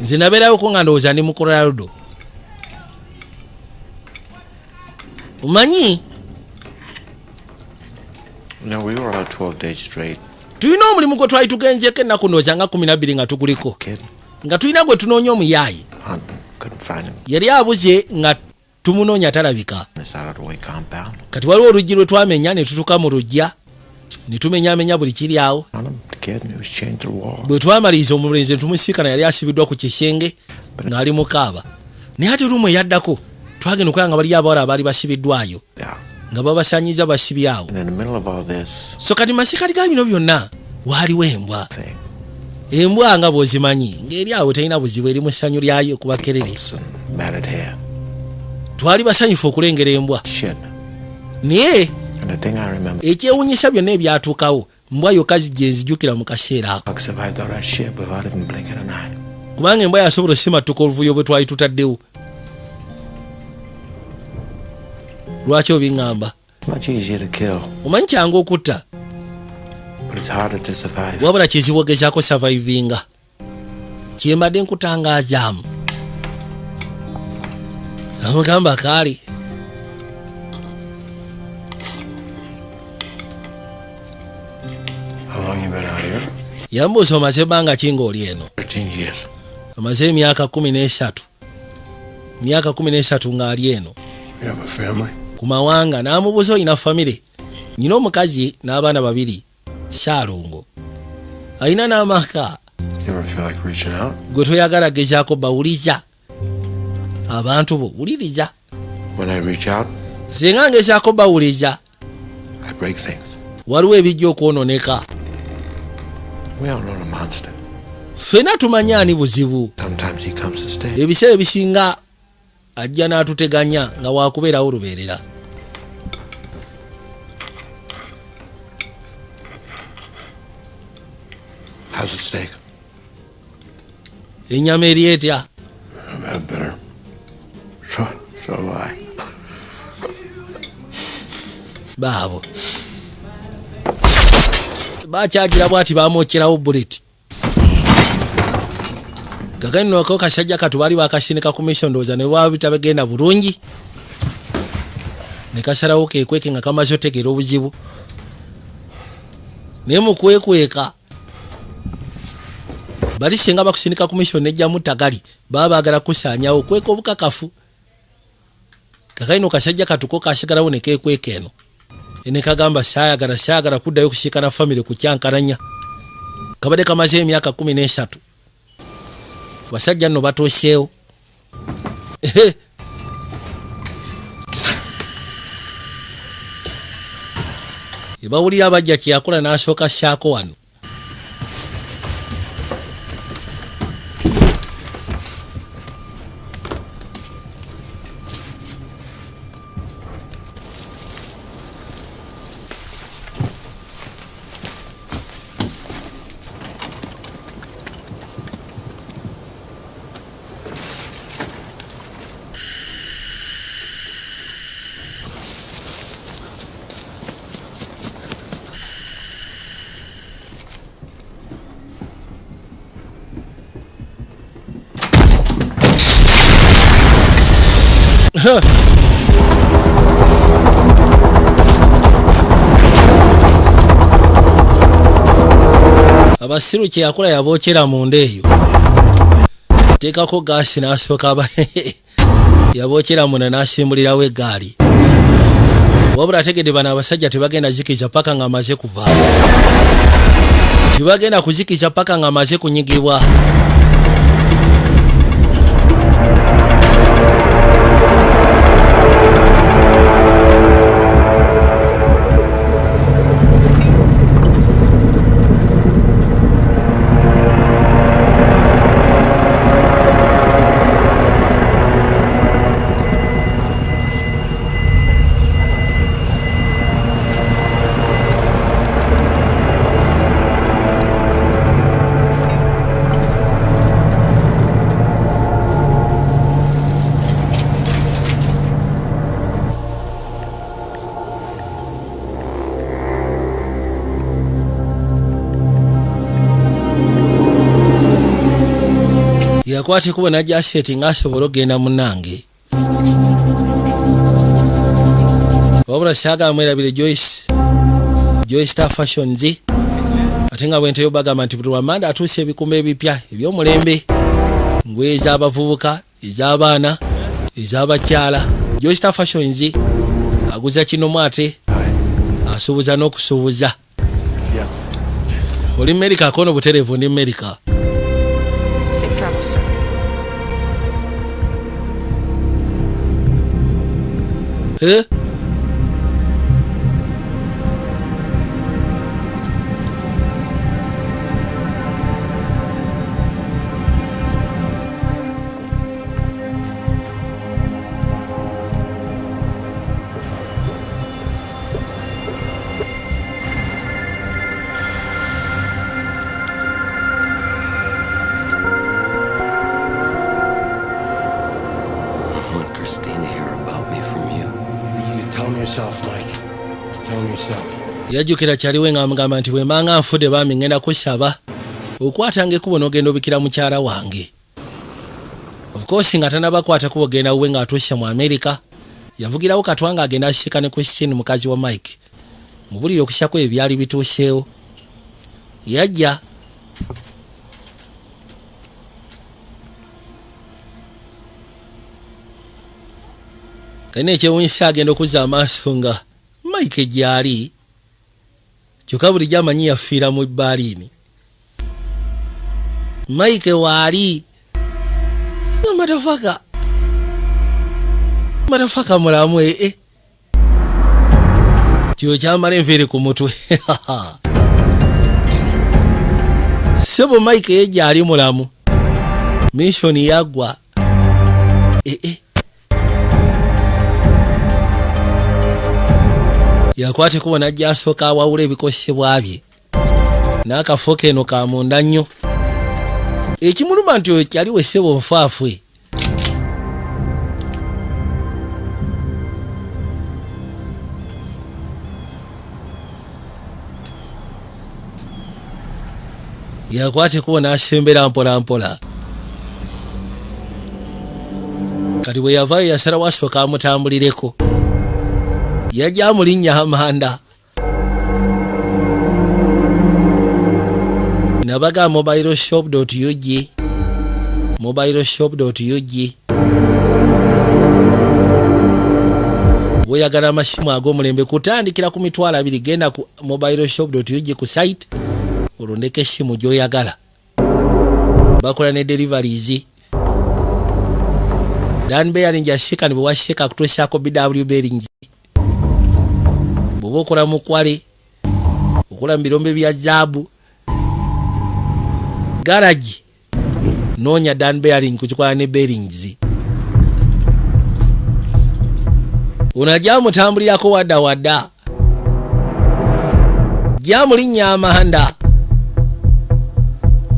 Nze nabeerawoko nga ndowooza ndi mu Colorado, omanyi. No, we were out 12 days straight. Tulina omulimu gwe twali tugenzeeko ennaku ndowooza nga 12 nga tuguliko, Kid, nga tulina gwe tunoonya omuyaayi. Hunting, couldn't find him. Yali abuze nga tumunoonya talabika. This out of the way compound. Kati waliwo oluggi lwe twamenya ne tutuuka mu luggya ne tumenyaamenya buli kiri awo. On him, the kid, and he was chained to the wall. Bwe twamaliriza omulenzi ne tumusiikana, yali asibiddwa ku kisenge ng'ali mukaaba. Naye ate lumu eyaddako twagenda okulaba nga baliyo abawala abaali basibiddwayo nga babasanyiza basibye awo. And in the middle of all this, So kati masekati ga bino byonna waaliwo embwa, embwa nga bw'ozimanyi ng'eri awo terina buzibu, eri mu ssanyu lyayo kuba kerere. Matted hair. Twali basanyufu okulengera embwa. Shit. Naye And the thing I remember, ekyewunyisa byonna ebyatuukawo, mbwa yokka gye nzijukira mu kaseera ako. dog survived all that shit without even blinking an eye. Kubanga embwa yasobola osimattuka oluvuyo bwe twali tutaddewo. Lwaki obiŋŋamba? Much easier to kill, Omanyi kyangu okutta, but it's harder to survive. Wabula kizibu ogezaako survivinga. Kyembadde nkutangazaamu. Amugamba kaali. How long you been out here? Yambuuza, omaze ebbanga ki ng'oli eno? 13 years. Amaze emyaka 13, myaka 13 ng'ali eno. You have a family? Ku mawanga. N'amubuuza, olina famire? Nyina omukazi n'abaana babiri. Saalongo alina n'amaka. You ever feel like reaching out? Gwe toyagala gezaako bawuliza abantu bo? Wuliriza. When I reach out, Singa ngezaako bawuliza, I break things. Waliwo ebijja okwonooneka. We all know the monster. Ffenna tumanyi ani buzibu. Sometimes he comes to stay. Ebiseera ebisinga ajja n'atuteganya nga wakubeerawo lubeerera. How's the steak? Ennyama eri etya? I've had better. So have I. Baabo bakyagira bwati bamwokyerawo bullet. Kaganoko kasajja katu baali bakasindika ku mission, ndowooza ne bwaba bitabagenda bulungi ne kasalawo kekweke nga kamaze otegeera obuzibu, naye mu kwekweka bali singa bakusindika ku mission nejjamu tagali baba baagala kusaanyawo kweka obukakafu. Kakaino kasajja katuko kasigalawo ne kekweka eno ne kagamba saayagala saayagala kuddayo kusiikana famire kukyankalanya. Kabadde kamaze emyaka 13. Basajja nno batuuseewo. Ehe. Ebawulira abajja kyeyakola n'asooka ssaako wano. Abasiru kye yakola yabookera munda eyo, teekako gaasi n'asooka yabookera munda n'asimbulirawo eggaali. Wabula ategedde bano abasajja tebagenda zikiza paka ng'amaze kuva, tebagenda kuzikiza paka ng'amaze kunyigibwa. Yakwata ekkubo n'ajja aseti ng'asobola okugenda munnange. Wabula saagala mwerabire Joyce, Joyce Star Fashions, ate nga bwenteyo bagamba nti buli lwamanda atuuse ebikumo ebipya eby'omulembe, ngoye ez'abavubuka, ez'abaana, ez'abakyala. Joyce Star Fashions aguza kinomu ate asuubuza n'okusuubuza. Yes. Oli Amerika kono butereevu ndi Amerika. Safe travels, sir. Eh? I want Christine to hear about me from you. You tell him yourself, Mike. Tell him yourself. Yajjukira kyaliwe ng'amugamba nti bwe mbanga nfudde bambi ngenda kusaba okwatanga ekkubo n'ogenda obikira mukyala wange. Of course nga tannabakwata kkubo genda wuwe ng'atuuse mu Amerika, yavugirawo katwa ng'agenda asisinkane ne Christine mukazi wa Mike. Mubulire okusako ebyali bituuseewo. Yajja kalina ekyewuunyisa agenda okuzza amaaso nga Mike gy'ali, kyokka bulijjo amanyi yafiira mu bbaaliini. Mike waali matafaka matafaka mulamu ee kyo kyamala enviiri ku mutwe. Sebo Mike yejja ali mulamu. Mission yaggwa. Yakwate kubona ajja asooka awawula ebikozesebwa bye. N'akafo keno ka munda nnyo. Ekimuluma nti oyo kyaliwo essebo nfaafwe. Yakwate kubona asembera mpola mpola. Kati bwe yavaayo yasalawo asooka amutambulireko. Yajja amulinnya amanda. Nabaga mobileshop.ug, mobileshop.ug. Bw'oyagala amasimu ag'omulembe kutandikira ku 20,000, genda ku mobileshop.ug ku site olondeko essimu gy'oyagala. Bakola ne deliveries. Dan Bearing yasika ne bw'asika kutuusaako BW Bearing. Bw'oba okola mu kwale, okola mu birombe bya zaabu, garage, noonya Dan Bearing kukikola ne bearings. Ono ajja amutambulirako wadda wadda. Jja mulinnya amanda.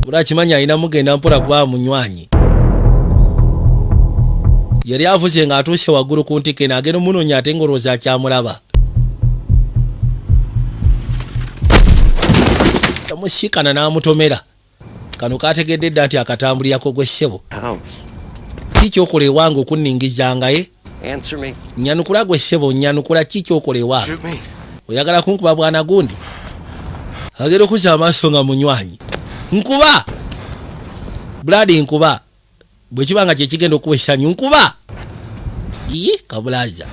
Olakimanya alina mugenda mpola kuba munywanyi. Yali avuze ng'atuuse waggulu ku ntikko eno, agenda omunoonya ate ng'olowooza akyamulaba. Yamusiikana n'amutomera. Kano kategedde dda nti akatambulirako gwe ssebo. Ki ky'okola ewange okunningizanga ye? Nnyanukula gwe ssebo, nnyanukula ki ky'okola ewange? Oyagala kunkuba bwana gundi? Agenda okuzza amaaso nga munywanyi. Nkuba! Buladi nkuba. Bwe kiba nga kye kigenda okuwa essanyu nkuba! Yii kabulaza.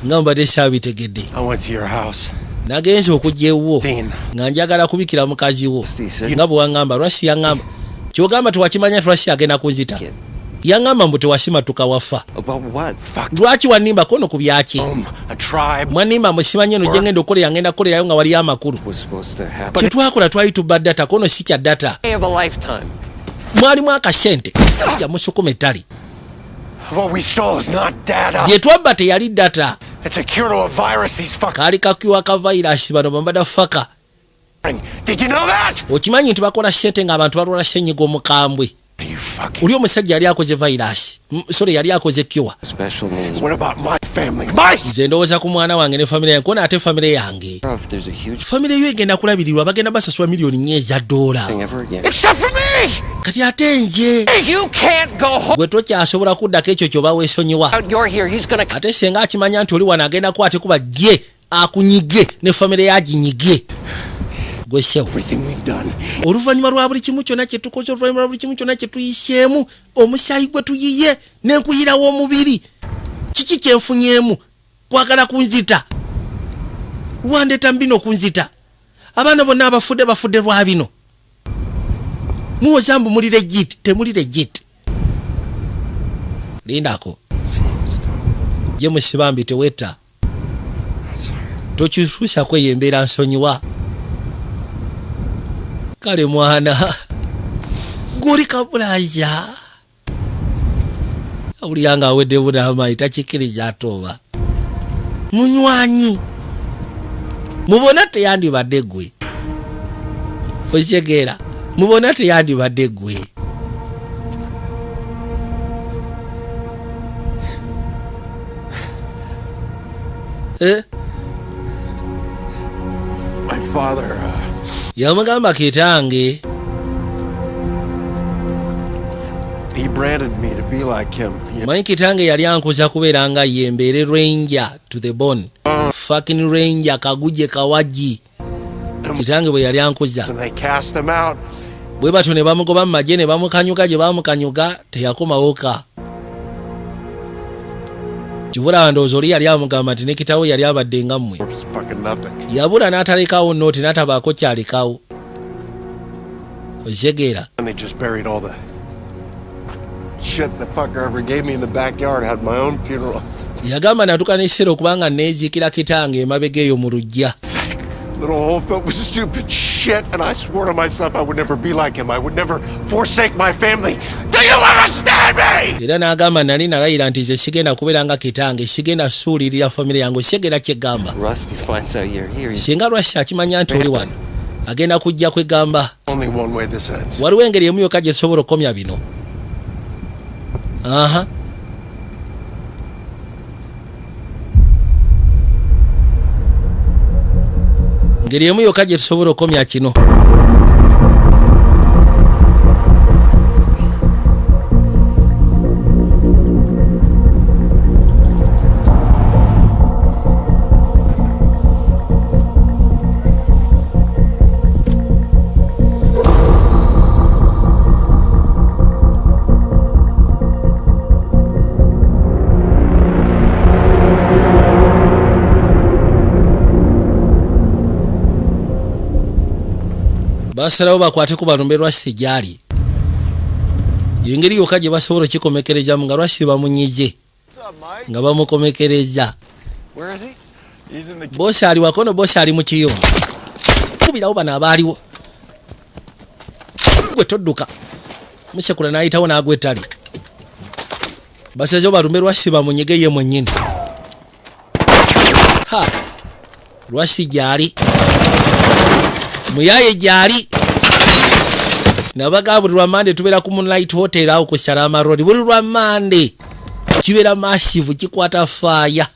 Nga mbadde saabitegedde. Nagenze okujja ewuwo nga njagala kubikira mukazi wo nga bwe waŋŋamba. Lwasi yaŋŋamba ky'ogamba tewakimanya Lwasi agenda kunzita. Yaŋŋamba mbu tewasimatuka wafa. Lwaki wannimba kono ku byaki? Mwannimba mbu simanyi eno gye ngenda okukolera, ngenda kukolerayo nga waliyo amakulu. Kye twakola twali tubba data, kono si kya data. Mwalimu akasente yamusukuma ettali. Bye twabba teyali data. Kaali kakyuwa ka virus bano bamadafucker. Okimanyi nti bakola ssente ng'abantu balwala ssenyiga omukambwe. Oli omusajja yali akoze virus. Sorry, yali akoze cure. Nze ndowooza ku mwana wange ne famire yange, kona ate famire yange. Famire yo egenda kulabirirwa, bagenda basasula $4 million. Kati ate nje gwe tokyasobola kuddako ekyo ky'oba weesonyiwa. Ate senga akimanya nti oli wano agenda kwate kuba gye akunyige ne famire yaginyige. Gwe ssebo. Oluvannyuma lwa buli kimu kyonna kye tukoze, oluvannyuma lwa buli kimu kyonna kye tuyiseemu, omusaayi gwe tuyiye n'enkuyirawo omubiri, kiki kyenfunyeemu? Kwagala kunzita, wandeeta mbino kunzita. Abaana bonna abafudde bafudde lwa bino. Muwoza mbu muli legit, temuli legit. Lindako gye musibambi tewetta tokifuusako eyo embeera, nsonyiwa. Kale mwana guli kabulanja awulira nga awedde bunamaanyi, takikkiriza ate oba munywanyi mubona teyandibadde gwe okitegeera, mubona teyandibadde gwe. Eh? My father, Yamugamba kitange he branded me to be like him. You manyi kitange yali ankuza kubeera nga ye, mbeere ranger to the bone, fucking ranger kaguje kawagi, kitange bwe yali ankuza. And they cast him out. Bwe batyo ne bamugoba mu magye ne bamukanyuga gye bamukanyuga, teyakomawo ka kibula. Ndowooza oli yali amugamba nti ne kitawe yali abadde nga mmwe. It's fucking nothing. Yabula n'atalekawo note n'atabaako kyalekawo, okitegeera? And they just buried all the shit the fucker ever gave me in the backyard. Had my own funeral. Yagamba natuka n'ekiseera okubanga neeziikira kitange emabega eyo mu luggya. Little hole filled with stupid shit. shit, and I swore to myself I would never be like him. I would never forsake my family. Do you understand me? Era n'agamba nali nalayira nti nze sigenda kubeera nga kitange, sigenda suulirira famire yange, sigenda kyegamba. Rusty finds out you're here. He's Singa Lwasi akimanya nti oli wano, agenda kujja kwegamba. Only one way this ends. Waliwo engeri emu yokka gye sobola okukomya bino. Aha. Ngeri emu yokka gye tusobola okukomya kino. Basalawo bakwate ku balumbe Lwasi gyali. Engeri yokka gye basobola okikomekerezamu nga Lwasi bamunyije, nga bamukomekereza. Where is he? He's in the Boosi ali wakono, boosi ali mu kiyumba. Kubirawo bano abaaliwo. Gwe todduka. Musekula n'ayitawo n'agwa ettale. Basazeewo balumbe Lwasi bamunyige ye mwennyini. Ha! Lwasi gyali. Muyaye gyali. Nabaga buli lwa Mande tubeera ku Moonlight Hotel awo ku Salama Road. Buli lwa Mande kibeera massive, kikwata fire.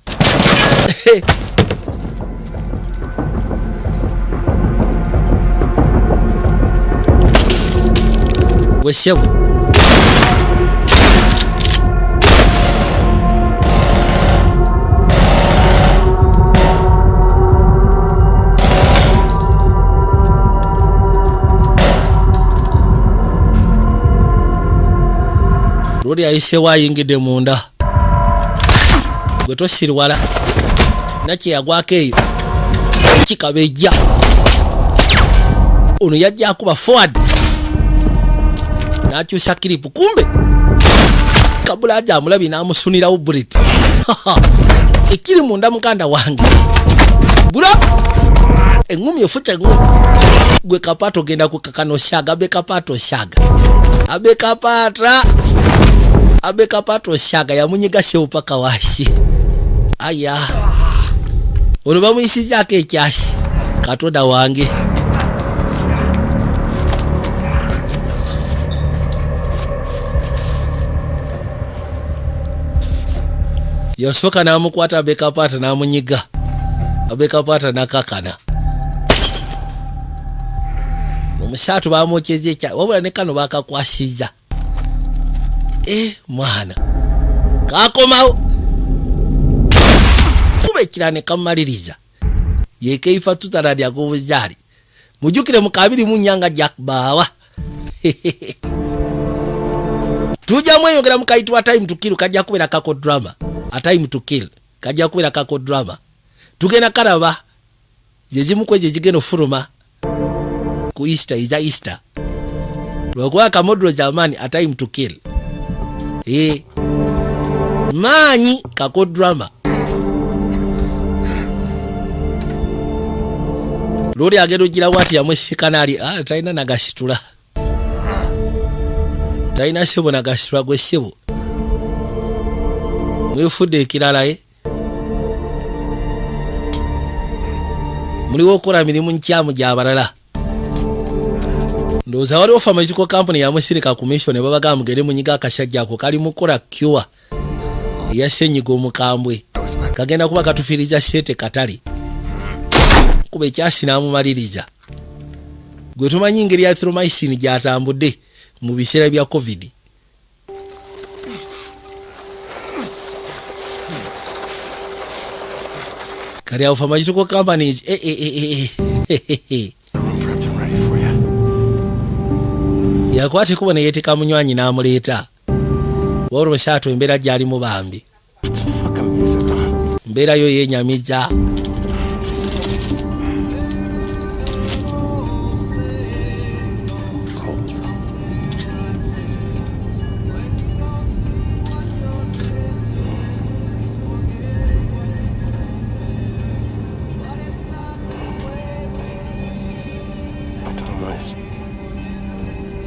Gwe ssebo. Luli ayiseewo ayingidde munda. Gwe tosiriwala. Nakye yagwako eyo. Kikabejja. Ono yajja akuba forward. N'akyusa kiripu kumbe. Kabula aja amulabye n'amusunirawo bullet. Ekiri munda muganda wange. Bula! Engumi efuta engumi. Gwe kapato ogenda kukakana oshaga. Abe kapato oshaga. Abe kapatra. Abe kapato oshaga yamunyiga sewo paka wasi. Aya. Ono bamuyisizzaako ekyasi. Katonda wange. Yasooka n'amukwata Abe kapata n'amunyiga. Abe kapata n'akakana. Omusaatu bamwokyeza ekya wabula ne kano bakakwasizza. Mwana. Kakomawo. Kuba ekirala ne kamumaliriza. Ye Keifa Sutherland ag'obuzaale. Mujjukire mu 24 nga Jack Bauer. Tujja mweyongera mu kayitibwa Time to Kill, kajja kubeera kako drama. A Time to Kill kajja kubeera kako drama. Tugenda kalaba ze zimu ku ezo ezigenda ofuluma ku Easter, eza Easter. Lwakuba kamodro zamaani A Time to Kill. Maanyi kako drama. Luli agenda ogira bw'ati yamusikana ali talina nagasitula. Talina ssebo nagasitula gwe ssebo. Mwefudde ekirala ye. Muliwo okukola mirimu nkyamu gy'abalala. Ndowooza waliwo pharmaceutical company yamusirika ku mission ne babagamba mugende munyiga akasajja ako kali mu kukola cure eya ssenyiga omukambwe. Kagenda kuba katufiiriza ssente katale. Kuba ekyasi n'amumaliriza. Gwe tumanyi engeri ya azithromycin gy'atambudde mu biseera bya COVID. Kati awo pharmaceutical companies yakwata ekkubo ne yeeteka munywanyi n'amuleeta. Wabula omusaatu embeera gy'alimu bambi. Mbeera yo yeenyamiza.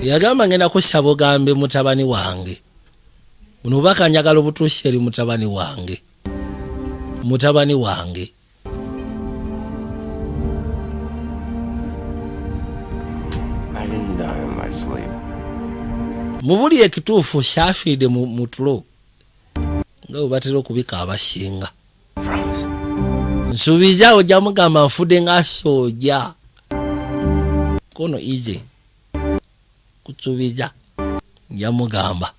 Yagamba ngenda kusaba ogambe mutabani wange. Buno obubaka njagala obutuuse eri mutabani wange. Mutabani wange. I didn't die in my sleep. Mu buli ekituufu saafiiridde mu tulo nga bwe batera okubika abasinga. Nsuubiza ojja mugamba nfudde nga sooja. Kono ize kusuubiza nja mugamba.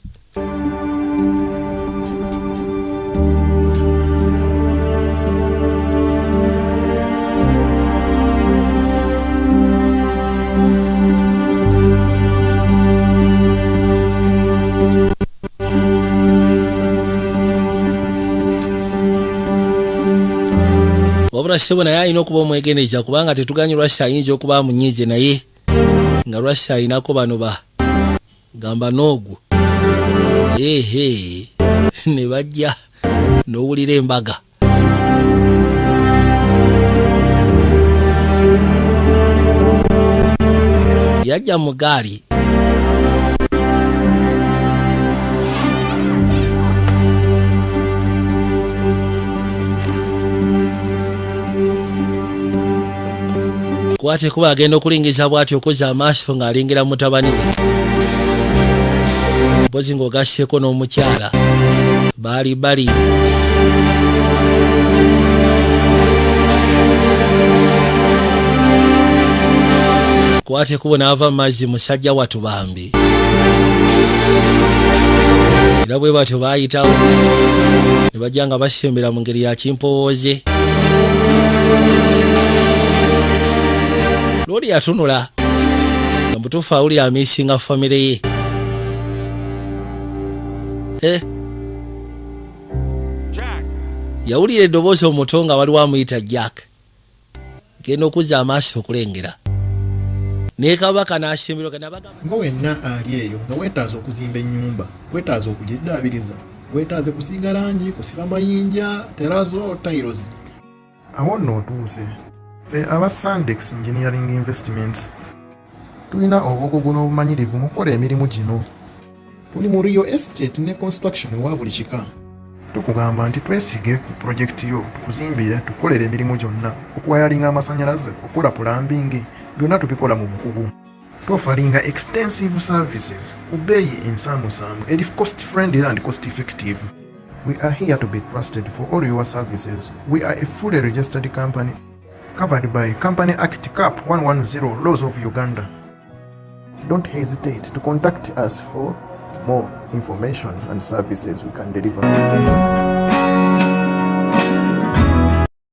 Wabula ssebo naye alina okuba omwegendereza kubanga tetuganye Lwasa ayinza okuba amunyiize naye nga Lwasa alinako bano ba gamba n'ogwo ehe ne bajja n'owulira embaga. Yajja mu gaali. Kwate kuba agenda okulingiza bw'atyo okozza amaaso ng'alengera mutabani we. Mpozi ng'ogasseeko n'omukyala baali bali. Kwate kubo n'ava mu mazzi musajja wattu bambi. Era bwe batyo baayitawo ne bajja nga basembera mu ngeri ya kimpowooze. Lori yatunula nga mutuufu awulira amiisinga famire ye. Yawulira eddoboozi omuto nga waliwo amuyita Jack. Genda okuzza amaaso okulengera. Naye kabaka n'asimbirwa n'abagamba. Nga wenna ali eyo nga weetaaze okuzimba ennyumba, weetaaze okugiddaabiriza, weetaaze kusiiga langi, kusiba mayinja, terazo, tiles. Awo nno otuuse. Ffe aba Sandex Engineering Investments tulina obukugu n'obumanyirivu mu kukola emirimu gino. Tuli mu real estate ne construction owa buli kika. Tukugamba nti twesige ku pulojekiti yo, tukuzimbire, tukukolere emirimu gyonna, okuwayalinga amasannyalaze, okukola pulambingi, byonna tubikola mu bukugu. Tuofaringa extensive services ku bbeeyi ensaamusaamu eri cost friendly and cost effective. We are here to be trusted for all your services. We are a fully registered company covered by Company Act Cap 110 Laws of Uganda. Don't hesitate to contact us for more information and services we can deliver.